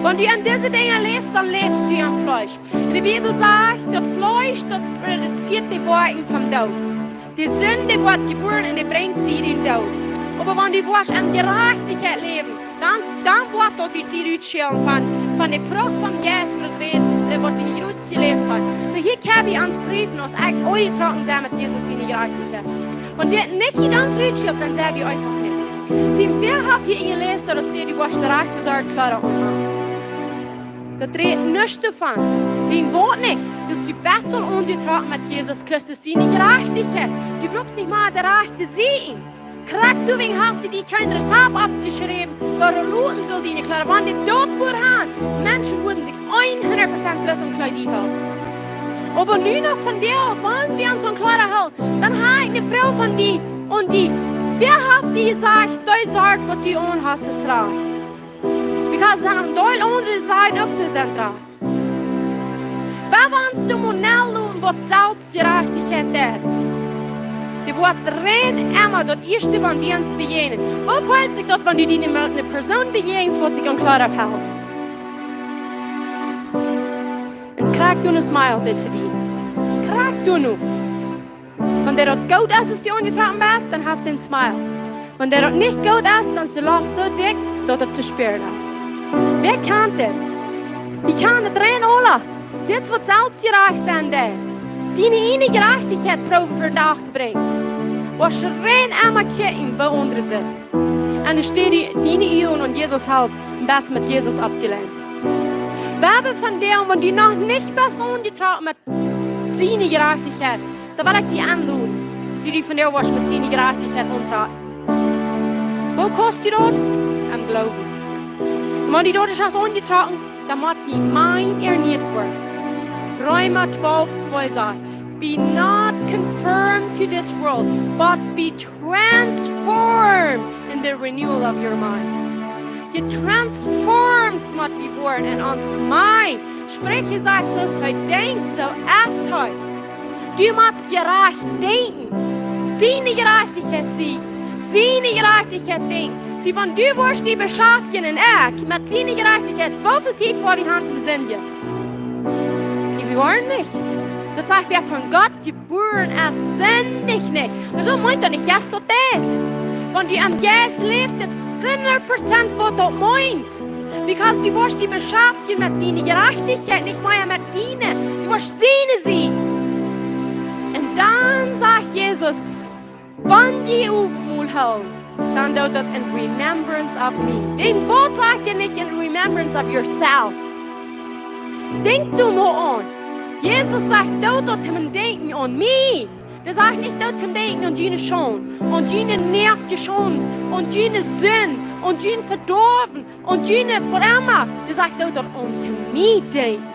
Wan du aun dise Dinja läfst, dan läfst du em Fleesch. Un de Bibel sajcht, daut Fleesch, daut produzieet de Woakjen vom Doot. De Sind woat jebuaren un dee brinjt die dän Doot. Oba wan du woascht aun Jerajchtichkjeit läwen, dan, dan woat daut die, die rutschellen von, von de Frucht vom Jeist, waut et rät, äh, waut wie hia jrod jeläst haben. Soo, hia kjenn wie ons prüfen, aus ekj aunjetrocken sie met Jesus siene Jerajchtichkjeit. Wan dit nich en ons rutschelt, dan sent wie eefach nich. See, wäa haft hia enjeläst, daut see die woascht de rajchte Sort Kjleeda aunhaben? Daut rät nuscht doavon. Wäajen waut nich? Wiels du best aul aunjetrocken met Jesus Christus siene Jerajchtichkjeit. Du brukst nich mea de rajchte sieekjen. Krakjt doawäajen haft hee die kjeen Rezept oppjeschräwen, woo du loten sust diene Kjleeda. Wan dee daut wudden haben, Menschen wudden sikj hundat Prozent bloos aun Kjleeda hoolen. Oba nu noch von die, wan wie ons aun Kjleeda hoolen, dan hab ekj eene Froag aun die. Un dee, wäa haft die jesajcht, dee Sort, waut du aun hast, es rajcht? Because dan aun de aundre Sied uk soo sent doa. Wäa wannst du mol naloonen, waut Selfstjerajchtichkjeit deit? Dee woat rein emma daut ieeschte, wan wie ons bejäajnen. Woo feelt sikj daut, wan du die met eene Persoon bejäajenst, waut sikj aun Kjleeda helt? Un krakjt dan nu smilet dee to die. Krakjt dan nu. Wan dee daut goot es, aus du aunjetrocken best, dan haft dee een smile. Wan dee daut nich goot es, dan es de Loft soo dikj, daut et to spieren es. Wäa kjant dit? Wie kjanen daut rein aula. Dit es waut Selfstjerajcht sennen deit. Diene ieejne Jerajchtichkjeit proowen ver Dach to brinjen. Woascht rein emma kjikjen, woo aundre sent. Un dan steit die, diene Uagen aun Jesus hoolen, un best met Jesus aufjeleent. Wäa von dee, wan du noch nich best aunjetrocken met siene Jerajchtichkjeit, dan well ekj die aunloden, daut du die vondoag woascht met siene Jerajchtichkjeit auntrocken. Woo kaust du daut? Em Gloowen. Un wan du daut hast aunjetrocken, dan mott dien Mind ernieet woaren. Reema twalf twee sajcht: "Be not conformed to this world, but be transformed in the renewal of your mind." Jetransformed mott wie woaren en ons mind. Spricha sajcht, soo aus hee denkjt, soo es hee. Du motst jerajcht denkjen. Siene Jerajchtichkjeit sieekjen. Siene Jerajchtichkjeit denkjen. See, wan du woascht die beschaftjen un ekj met siene Jerajchtichkjeit, woo väl Tiet woa wie haben toom sindjen? Dee woaren nich. Daut sajcht, wäa von Gott jebuaren es, sindicht nich. Oba soo meent daut nich, yes, daut deit. Wan du aum Jeist läfst, daut hundat Prozent waut daut meent. Because du woascht die beschaftjen met siene Jerajchtichkjeit, nich mea met diene. Du woascht siene sennen. Un dan sajcht Jesus, wan jie Owentmol hoolen, dan doot daut in remembrance of me. Dän Wort sajcht hee nich in remembrance of yourself. Denkj du mau aun. Jesus sajcht, doot daut toom Denkjen aun mie. Dee sajcht nich, doot toom Denkjen aun june Schaund, aun june noakte Schaund, aun june Sind, aun jun Vedoawen, aun june Brema. Dee sajcht, doot daut aun toom mie denkjen.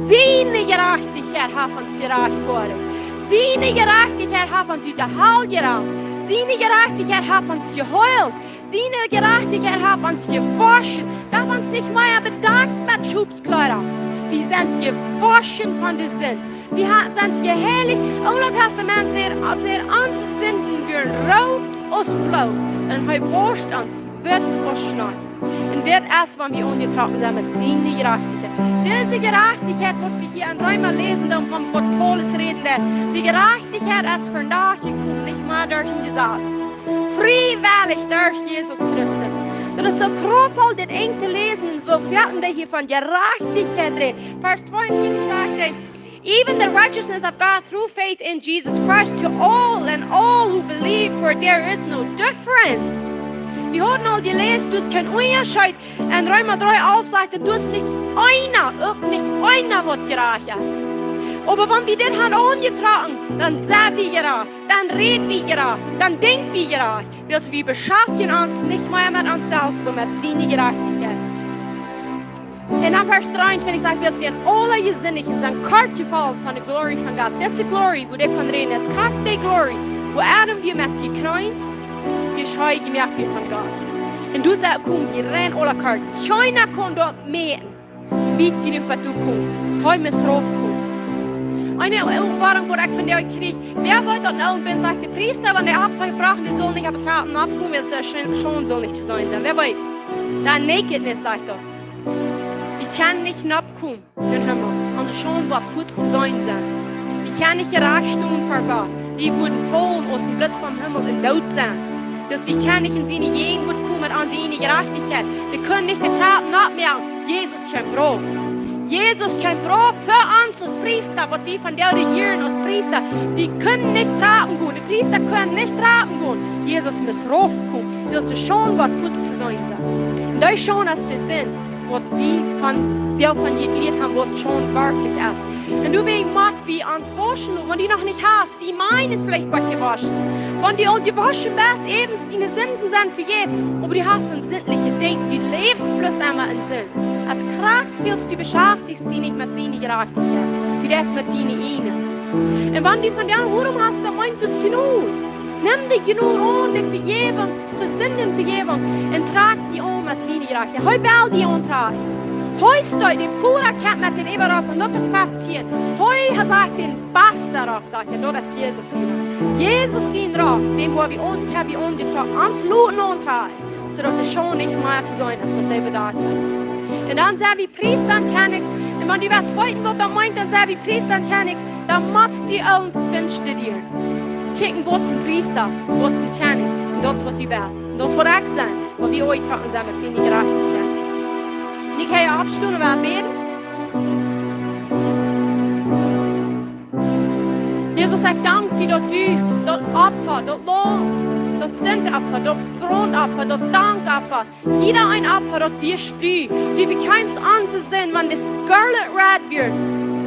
Siene Jerajchtichkjeit haft ons jerajcht jefoaren. Siene Jerajchtichkjeit haft ons ut de Hal jerat. Siene Jerajchtichkjeit haft ons jeheelt. Siene Jerajchtichkjeit haft ons jewoschen. Daut ons nich mea bedakjt met Schopskjleeda. Wie sent jewoschen von de Sind. Wie ha-, sent jeheilicht. Oole Tastament sajcht, aus hee onse Sinden wia root aus Bloot. Un hee woscht ons witt aus Schnee. Un dit es, wan wie aunjetrocken sent met siene Jerajchtichkjeit. Dise Jerajchtichkjeit, waut wie hia en Reema läsen, dan von waut Paulus räden deed. De Jerajchtichkjeit es vondoag jekomen, nich mea derch een Jesaz. Friewellich derch Jesus Christus. Daut es soo kraftvoll, dit enj to läsen, woo foaken dee hia von Jerajchtichkjeit rät. Varsch tweeuntwintich sajcht hee, even the righteousness of God through faith in Jesus Christ to all and all who believe, for there is no difference. Wie hauden aul jeläst, daut es kjeen Unjascheet. En Reema dree alf sajcht et, daut es nich eena, uk nich eena waut jerajcht es. Oba wan wie dit haben aunjetrocken, dan sent wie jerajcht, dan räd wie jerajcht, dan denkj wie jerajcht. Wiels wie beschaftjen ons nich mea met ons selfst, oba met siene Jerajchtichkjeit. Un dan Varsch dreeuntwintich sajcht, wiels wie aula jesindicht sent, kort jefollen von de Glory von Gott. Dise Glory, wua dee von räden, daut es krakjt dee Glory, wua Adam wia met jekreent, wia schee jemoakt wia von Gott. Un doa sent, kjeem hia rein aula kort. Kjeena kaun daut mäten, wiet jenuach bat doa komen. Hee must raufkomen. Eene Openboarunk, waut ekj von dee kjrieech, wäa weet daut nu, un dan sajcht de Priesta, wan dee Opfa jebrocht, dee saul nich opp de Trappen nopp komen, wiels de Scha-, Schaund saul nich to seenen sennen. Wäa weet? De nakedness, sajcht daut. Wie kjennen nich nopp komen en dän Himmel. Onse Schaund woat fuaz to seenen sennen. Wie kjennen nich jerajcht stonen ver Gott. Wie woaren faulen aus een Blitz vom Himmel un doot sennen. Wiels wie kjennen nich en siene Jäajenwoat komen met onse ieejne Jerajchtichkjeit. Wie kjennen nich de Trappen nopp moaken. Jesus kjeem rauf. Jesus kjeem rauf fa ons aus Priesta, waut wie von dee rejieren aus Priesta. Wie kjennen nich Trappen gonen. De Priesta kjennen nich Trappen gonen. Jesus must raufkomen. Wiels de Schaund woat fuaz to seenen sennen. Un dee Schaund es de Sind, waut wie von, dee von jelieet haben, waut Schaund werkjlich es. Un doawäajen mott wie ons wauschen loten, wan du noch nich hast, dee Mind es veleicht goa jewoschen. Wan du aul jewoschen best, äwent diene Sinden sent vejäft, oba du hast een sindlichet Denkjen, du läfst bloos emma en Sind. Aus krakjt wiels du beschaftjst die nich met siene Jerajchtichkjeit, du deist met diene ieejne. Un wan du von dän Wurm hast, dan meent daut Jnod. Nemm de Jnod aun, de Vejäwunk, fa Sindenvejäwunk, un trakj die aun met siene Jerajchtichkjeit. Hee well die auntrakjen. Hee steit, de Foara kjemt met dän Äwarock en Lukas feftieen. Hee sajcht dän basten Rock, sajcht hee, daut es Jesus sien Rock. Jesus sien Rock, dän woa wie aun, hab wie aunjetrocken. Ons loten auntrakjen, soo daut de Schaund nich mea to seenen es, daut dee bedakjt es. Un dan sent wie Priesta un Kjennichs. Un wan du west weeten, waut daut meent, dan sent wie Priesta un Kjennichs, dan motst du aul biestudieren. Checken, waut es een Priesta, waut es een Kjennich, un daut es waut du best. Un daut es waut ekj sie, wan wie aunjetrocken sent met siene Jerajchtichkjeit. Nu kjenn jie oppstonen un wie bäden. Jesus, ekj dank die, daut du daut Opfa, daut Laum, daut Sindopfa, daut Brandopfa, daut Dankopfa, jieda een Opfa, daut wieescht du. Du bekjeemst onse Sind, wan de Scarlet Red wia,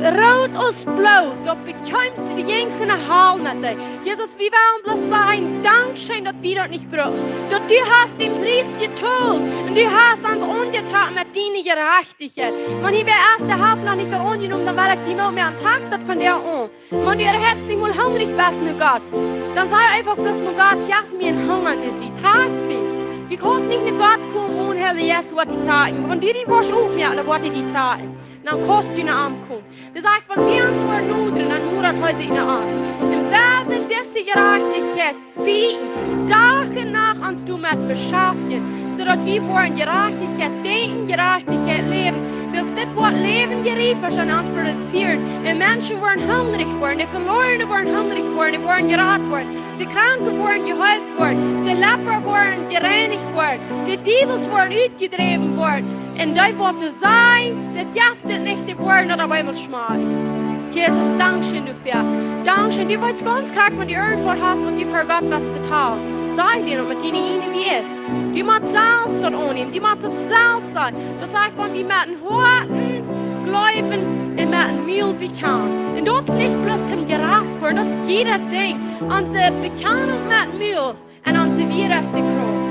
root aus Bloot, daut bekjeemst du, du jinjst en de Hal met dee. Jesus, wie wellen bloos sajen, dankscheen, daut wie daut nich brucken. Daut du hast dän Pries jetolt un du hast ons aunjetrocken met diene Jerajchtichkjeit. Wan hia wäa es, dee haft noch nich daut aunjenomen, dan well ekj die mau mea aun, trakj daut von die aun. Wan du ieescht mol hungrich best no Gott, dan saj eefach bloos mau: Gott, jeff mie een Hunga no die, trakj mie. Du kaust nich no Gott komen onen Heiljen Jeist, waut die trakjen. Wan du die woascht opmoaken, dan woat hee die trakjen. Dan kaust du no am komen. Daut sajcht, wan wie ons woaren nodren, dan nodat hee sikj no ons. Un wie wellen dise Jerajchtichkjeit seenen, Dach un Nacht ons doamet beschaftjen, soo daut wie woaren Jerajchtichkjeit denkjen, Jerajchtichkjeit läwen. Wiels Dit woat läwendje Riefers aun ons produzieren. Un Menschen woaren hungrich woaren, de Velorne woaren hungrich woaren, dee woaren jerat woaren, de Kranke woaren jeheelt woaren, de Lepra woaren jereinicht woaren, de Diewels woaren utjedräwen woaren. Un dee waut to sajen, daut jeft et nich, dee woaren daut opp eemol schmakjen. Jesus, dankscheen doafäa. Dankscheen, du weetst gaunz krakjt, wan du irjentwaut hast, waut du ver Gott west vetalen. Saj die daut met diene ieejne Wieed. Du motst selfst daut aunnämen, du motst daut selfst sajen. Daut sajcht, wan wie met dän Hoaten jleewen un met dän Mul bekjanen. Un daut es nich bloos toom jerat woaren, daut es jieda Dinkj. Onse Bekjanunk met dän Mul un onse Wieed es de Krauft.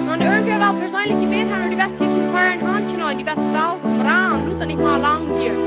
Wan irjentwäa well perseenlich jebät haben, du best hia toom Herrn aunjenomen, du best welkom, ran, lot daut nich mea lang dieren.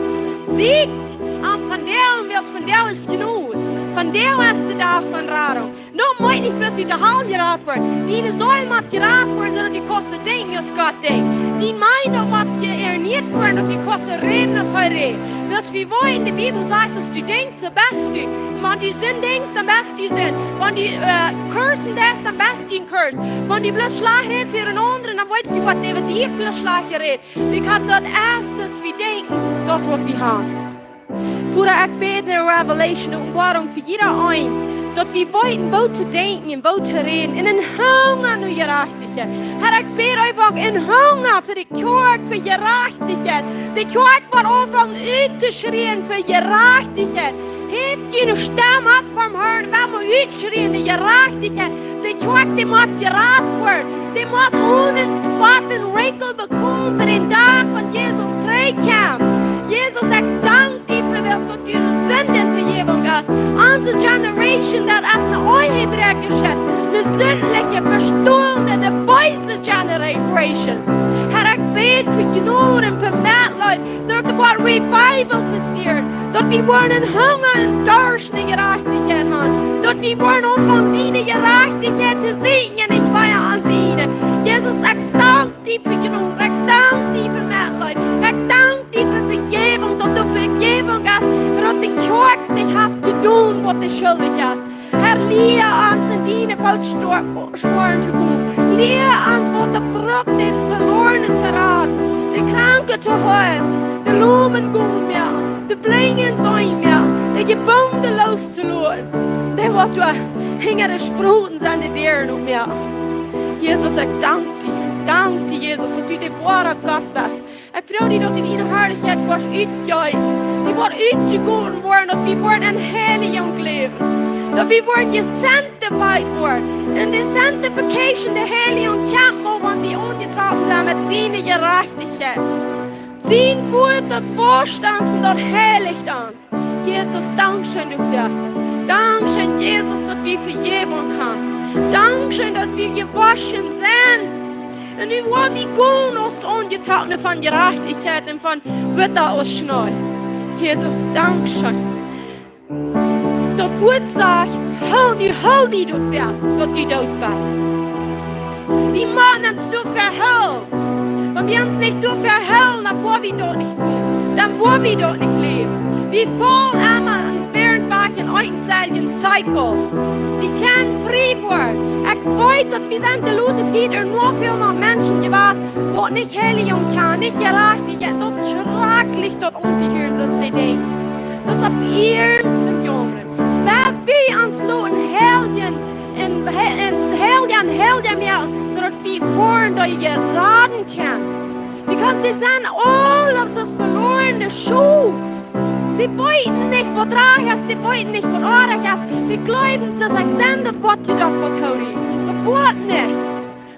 Sieekj am vondoag, wiels vondoag es Jnod. Vondoag es de Dach von Radunk. Daut mott nich bloos ut de Hal jerat woaren. Diene Seel mott jerat woaren, soo daut du kaust denkjen aus Gott denkjt. Dien Mind mott jeernieet woaren, daut du kaust räden aus hee rät. Wiels wie weeten, de Bibel sajcht, aus du denkjst, soo best du. Wan du Sind denkjst, dan best du Sind. Wan du, äh, cursen deist, dan best du een Curse. Wan du bloos schlajcht rätst äwa eenen aundren, dan weetst du, waut dee äwa die bloos schlajcht rät. Because daut es, aus wie denkjen, daut es, waut wie haben. Voda, ekj bäd no Revelation, Openboarunk fa jieda een, daut wie weeten, woo to denkjen un woo to räden. Un een Hunga no Jerajchtichkjeit. Herr, ekj bäd eefach een Hunga fa de Kjoakj, fa Jerajchtichkjeit. De Kjoakj woat aunfangen uttoschrieen fa Jerajchtichkjeit. Heft june Stemm opp vom Herrn, well wie utschrieen de Jerajchtichkjeit. De Kjoakj, dee mott jerat woaren. Dee mott onen Spott un Rinkel bekomen fa dän Dach, wan Jesus trigjkjemt. Jesus, ekj dank die fa daut, daut du ne Sindenvejäwunk hast. Onse Generation, daut es ne Ehebräakjasche, ne sindliche, vestolne, ne beese Generation. Herr, ekj bäd fa Jnod un fa Metleet, soo daut doa woat Revival passieren. Daut wie woaren Hunga un Darscht no Jerajchtichkjeit haben. Daut wie woaren aunfangen diene Jerajchtichkjeit to seenen un nich mea onse ieejne. Jesus, ekj dank die fa Jnod. Ekj dank die fa Metleet. Ekj dank die fa Vejäwunk, daut doa Vejäwunk es, fa daut de Kjoakj nich haft jedonen, waut dee schuldich es. Herr, lia ons en diene Footsporen to gonen. Lia ons, waut de Bruck, de Velorne to raden, de Kranke to heelen, de Lomen gonen moaken, de Blinje seenen moaken, de Jebungne loostoloten, dee, waut doa hinja de Sproten sent, de Däaren opmoaken. Jesus, ekj dank die. Dank die, Jesus, daut du de woara Gott best. Ekj froag die, daut du diene Harlichkjeit woascht utjeeten. Dee woat utjegoten woaren, daut wie woaren en Heilijunk läwen. Daut wie woaren jesanctified woaren. Un de sanctification, de Heilijunk, kjemt mau, wan wie aunjetrocken sent met siene Jerajchtichkjeit. Sien Wuat, daut woascht ons un daut heilicht ons. Jesus, dankscheen doafäa. Dankscheen, Jesus, daut wie Vejäwunk haben. Dankscheen, daut wie jewoschen sent. Un nu woa wie gonen aus aunjetrockne von Jerajchtichkjeit un von Wota aus Schnee. Jesus, dankscheen. Daut Wuat sajcht, hool die, hool die doafäa, daut du doot best. Wie motten ons doafäa hoolen. Wan wie ons nich doafäa hoolen, dan woa wie doa nich gonen. Dan woa wie doa nich läwen. Wie faulen emma en wäarent waut en eenselwjen Cycle. Wie kjennen frie woaren. Ekj weet, daut wie sent de latste Tiet ea noch väl mea Menschen jewast, waut nich Heilijunk kjanen, nich Jerajchtichkjeit. Daut es schrakjlich, daut auntohieren, soo aus dee denkjen. Daut es opp iernst to jaumren. Wan wie ons loten heiljen un he-, un heiljen, heiljen moaken, soo daut wie woaren, daut wie raden kjennen. Because dee sent aul aus velorne Schop. Dee weeten nich, waut rajcht es, dee weeten nich, waut oajch es. Dee jleewen, daut ekj sie, daut woat je doch waut Theorie. Daut woat nich.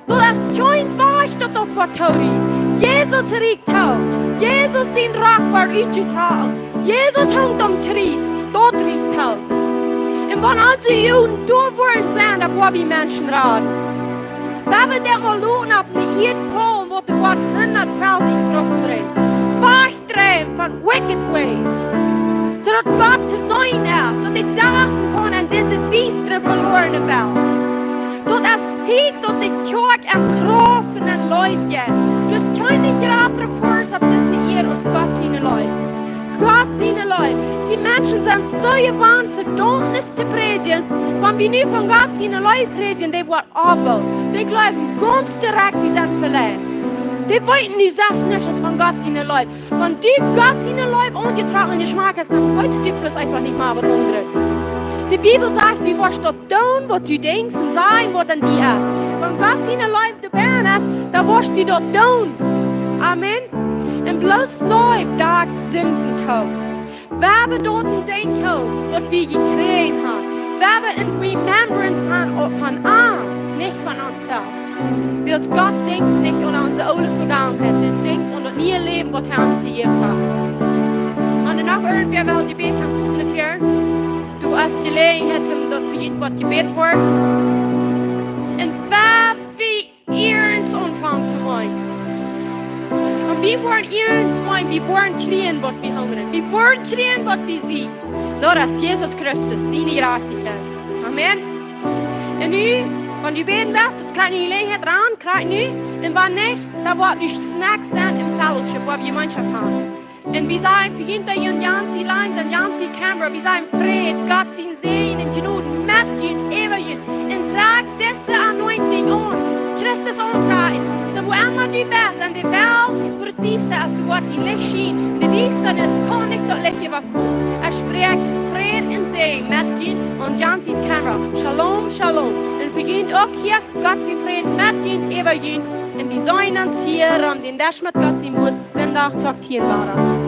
Daut es kjeen Wajch, daut daut woat Theorie. Jesus rieekjt too. Jesus sien Rock woat utjetrocken. Jesus hangt aum Kjriez. Daut rieekjt too. Un wan onse Uagen doa woaren sennen, dan woa wie Menschen raden. Wan wie daut mol loten opp de Ieed faulen, woat doa waut hundatfaltich Frucht brinjen. Wajchdreien von wicked ways. Soo daut Gott to seenen es, daut hee dachen kaun aun dise diestre, velorne Welt. Daut es Tiet, daut de Kjoakj em Krauft un Leew jeit. Daut es kjeene jratre Force opp dise Ieed aus Gott siene Leew. Gott siene Leew. See, Menschen sent soo jewant Vedaumnis to prädjen, wan wie nu von Gott siene Leew prädjen, dee woat oba dee jleewen gaunz direkt, wie sent veleit. Dee weeten, du sest nuscht von Gott siene Leew. Wan du Gott siene Leew aunjetrocken un jeschmakt hast, dan weetst du bloos eefach nich mea waut aundret. De Bibel sajcht, du woascht daut doonen, waut du denkjst un sajen, waut en die es. Wan Gott siene Leew doabennen es, dan woascht du daut doonen. Amen. Un bloos Leew deit Sinden too. Wan wie doa aun denkjen, waut wie jekjräajen haben. Wan wie en remembrance haben, uk von am, nich von ons selfst. Wiels Gott denkjt nich aun onse oole Vegangenheit, dee denkjt aun daut niee Läwen, waut hee ons jejäft haft. Un dan noch irjentwäa well Jebäd aunfangen doafäa. Du hast Jeläajenheit, om daut fa junt waut jebät woat. Un wan wie iernst aunfangen to meenen. Un wie woaren iernst meenen, wie woaren kjrieen, waut wie hungren. Wie woaren kjrieen, waut wie seenen. Daut es Jesus Christus, siene Jerajchtichkjeit. Amen. Un nu, wan du bäden west, daut kjrichst du Jeläajenheit aun, kjrichst du nu. Un wan nich, dan woat du Snacks sennen em Fellowship, wua wie Jemeenschoft haben. Un wie sajen fa junt, dee jie en Janzi Lines un Janzi Camera, wie sajen Fräd, Gott sien Säajen un Jnod met junt, äwa junt. Un trakj dise Anointing aun. Christus auntrakjen. Soo wua emma du best, en de Welt, wua daut diesta es, doa woat dien Licht schienen. De Diestanis kaun nich daut Licht äwakomen. Ekj spräakj Fräd un Säajen met junt aun Janzi Camera. Shalom, shalom. Un fa junt uk hia, Gott sien Fräd met junt, äwa junt. Un wie seenen ons hia aun dän Desch met Gott sien Wuat, Sindach, Klock tieen wada.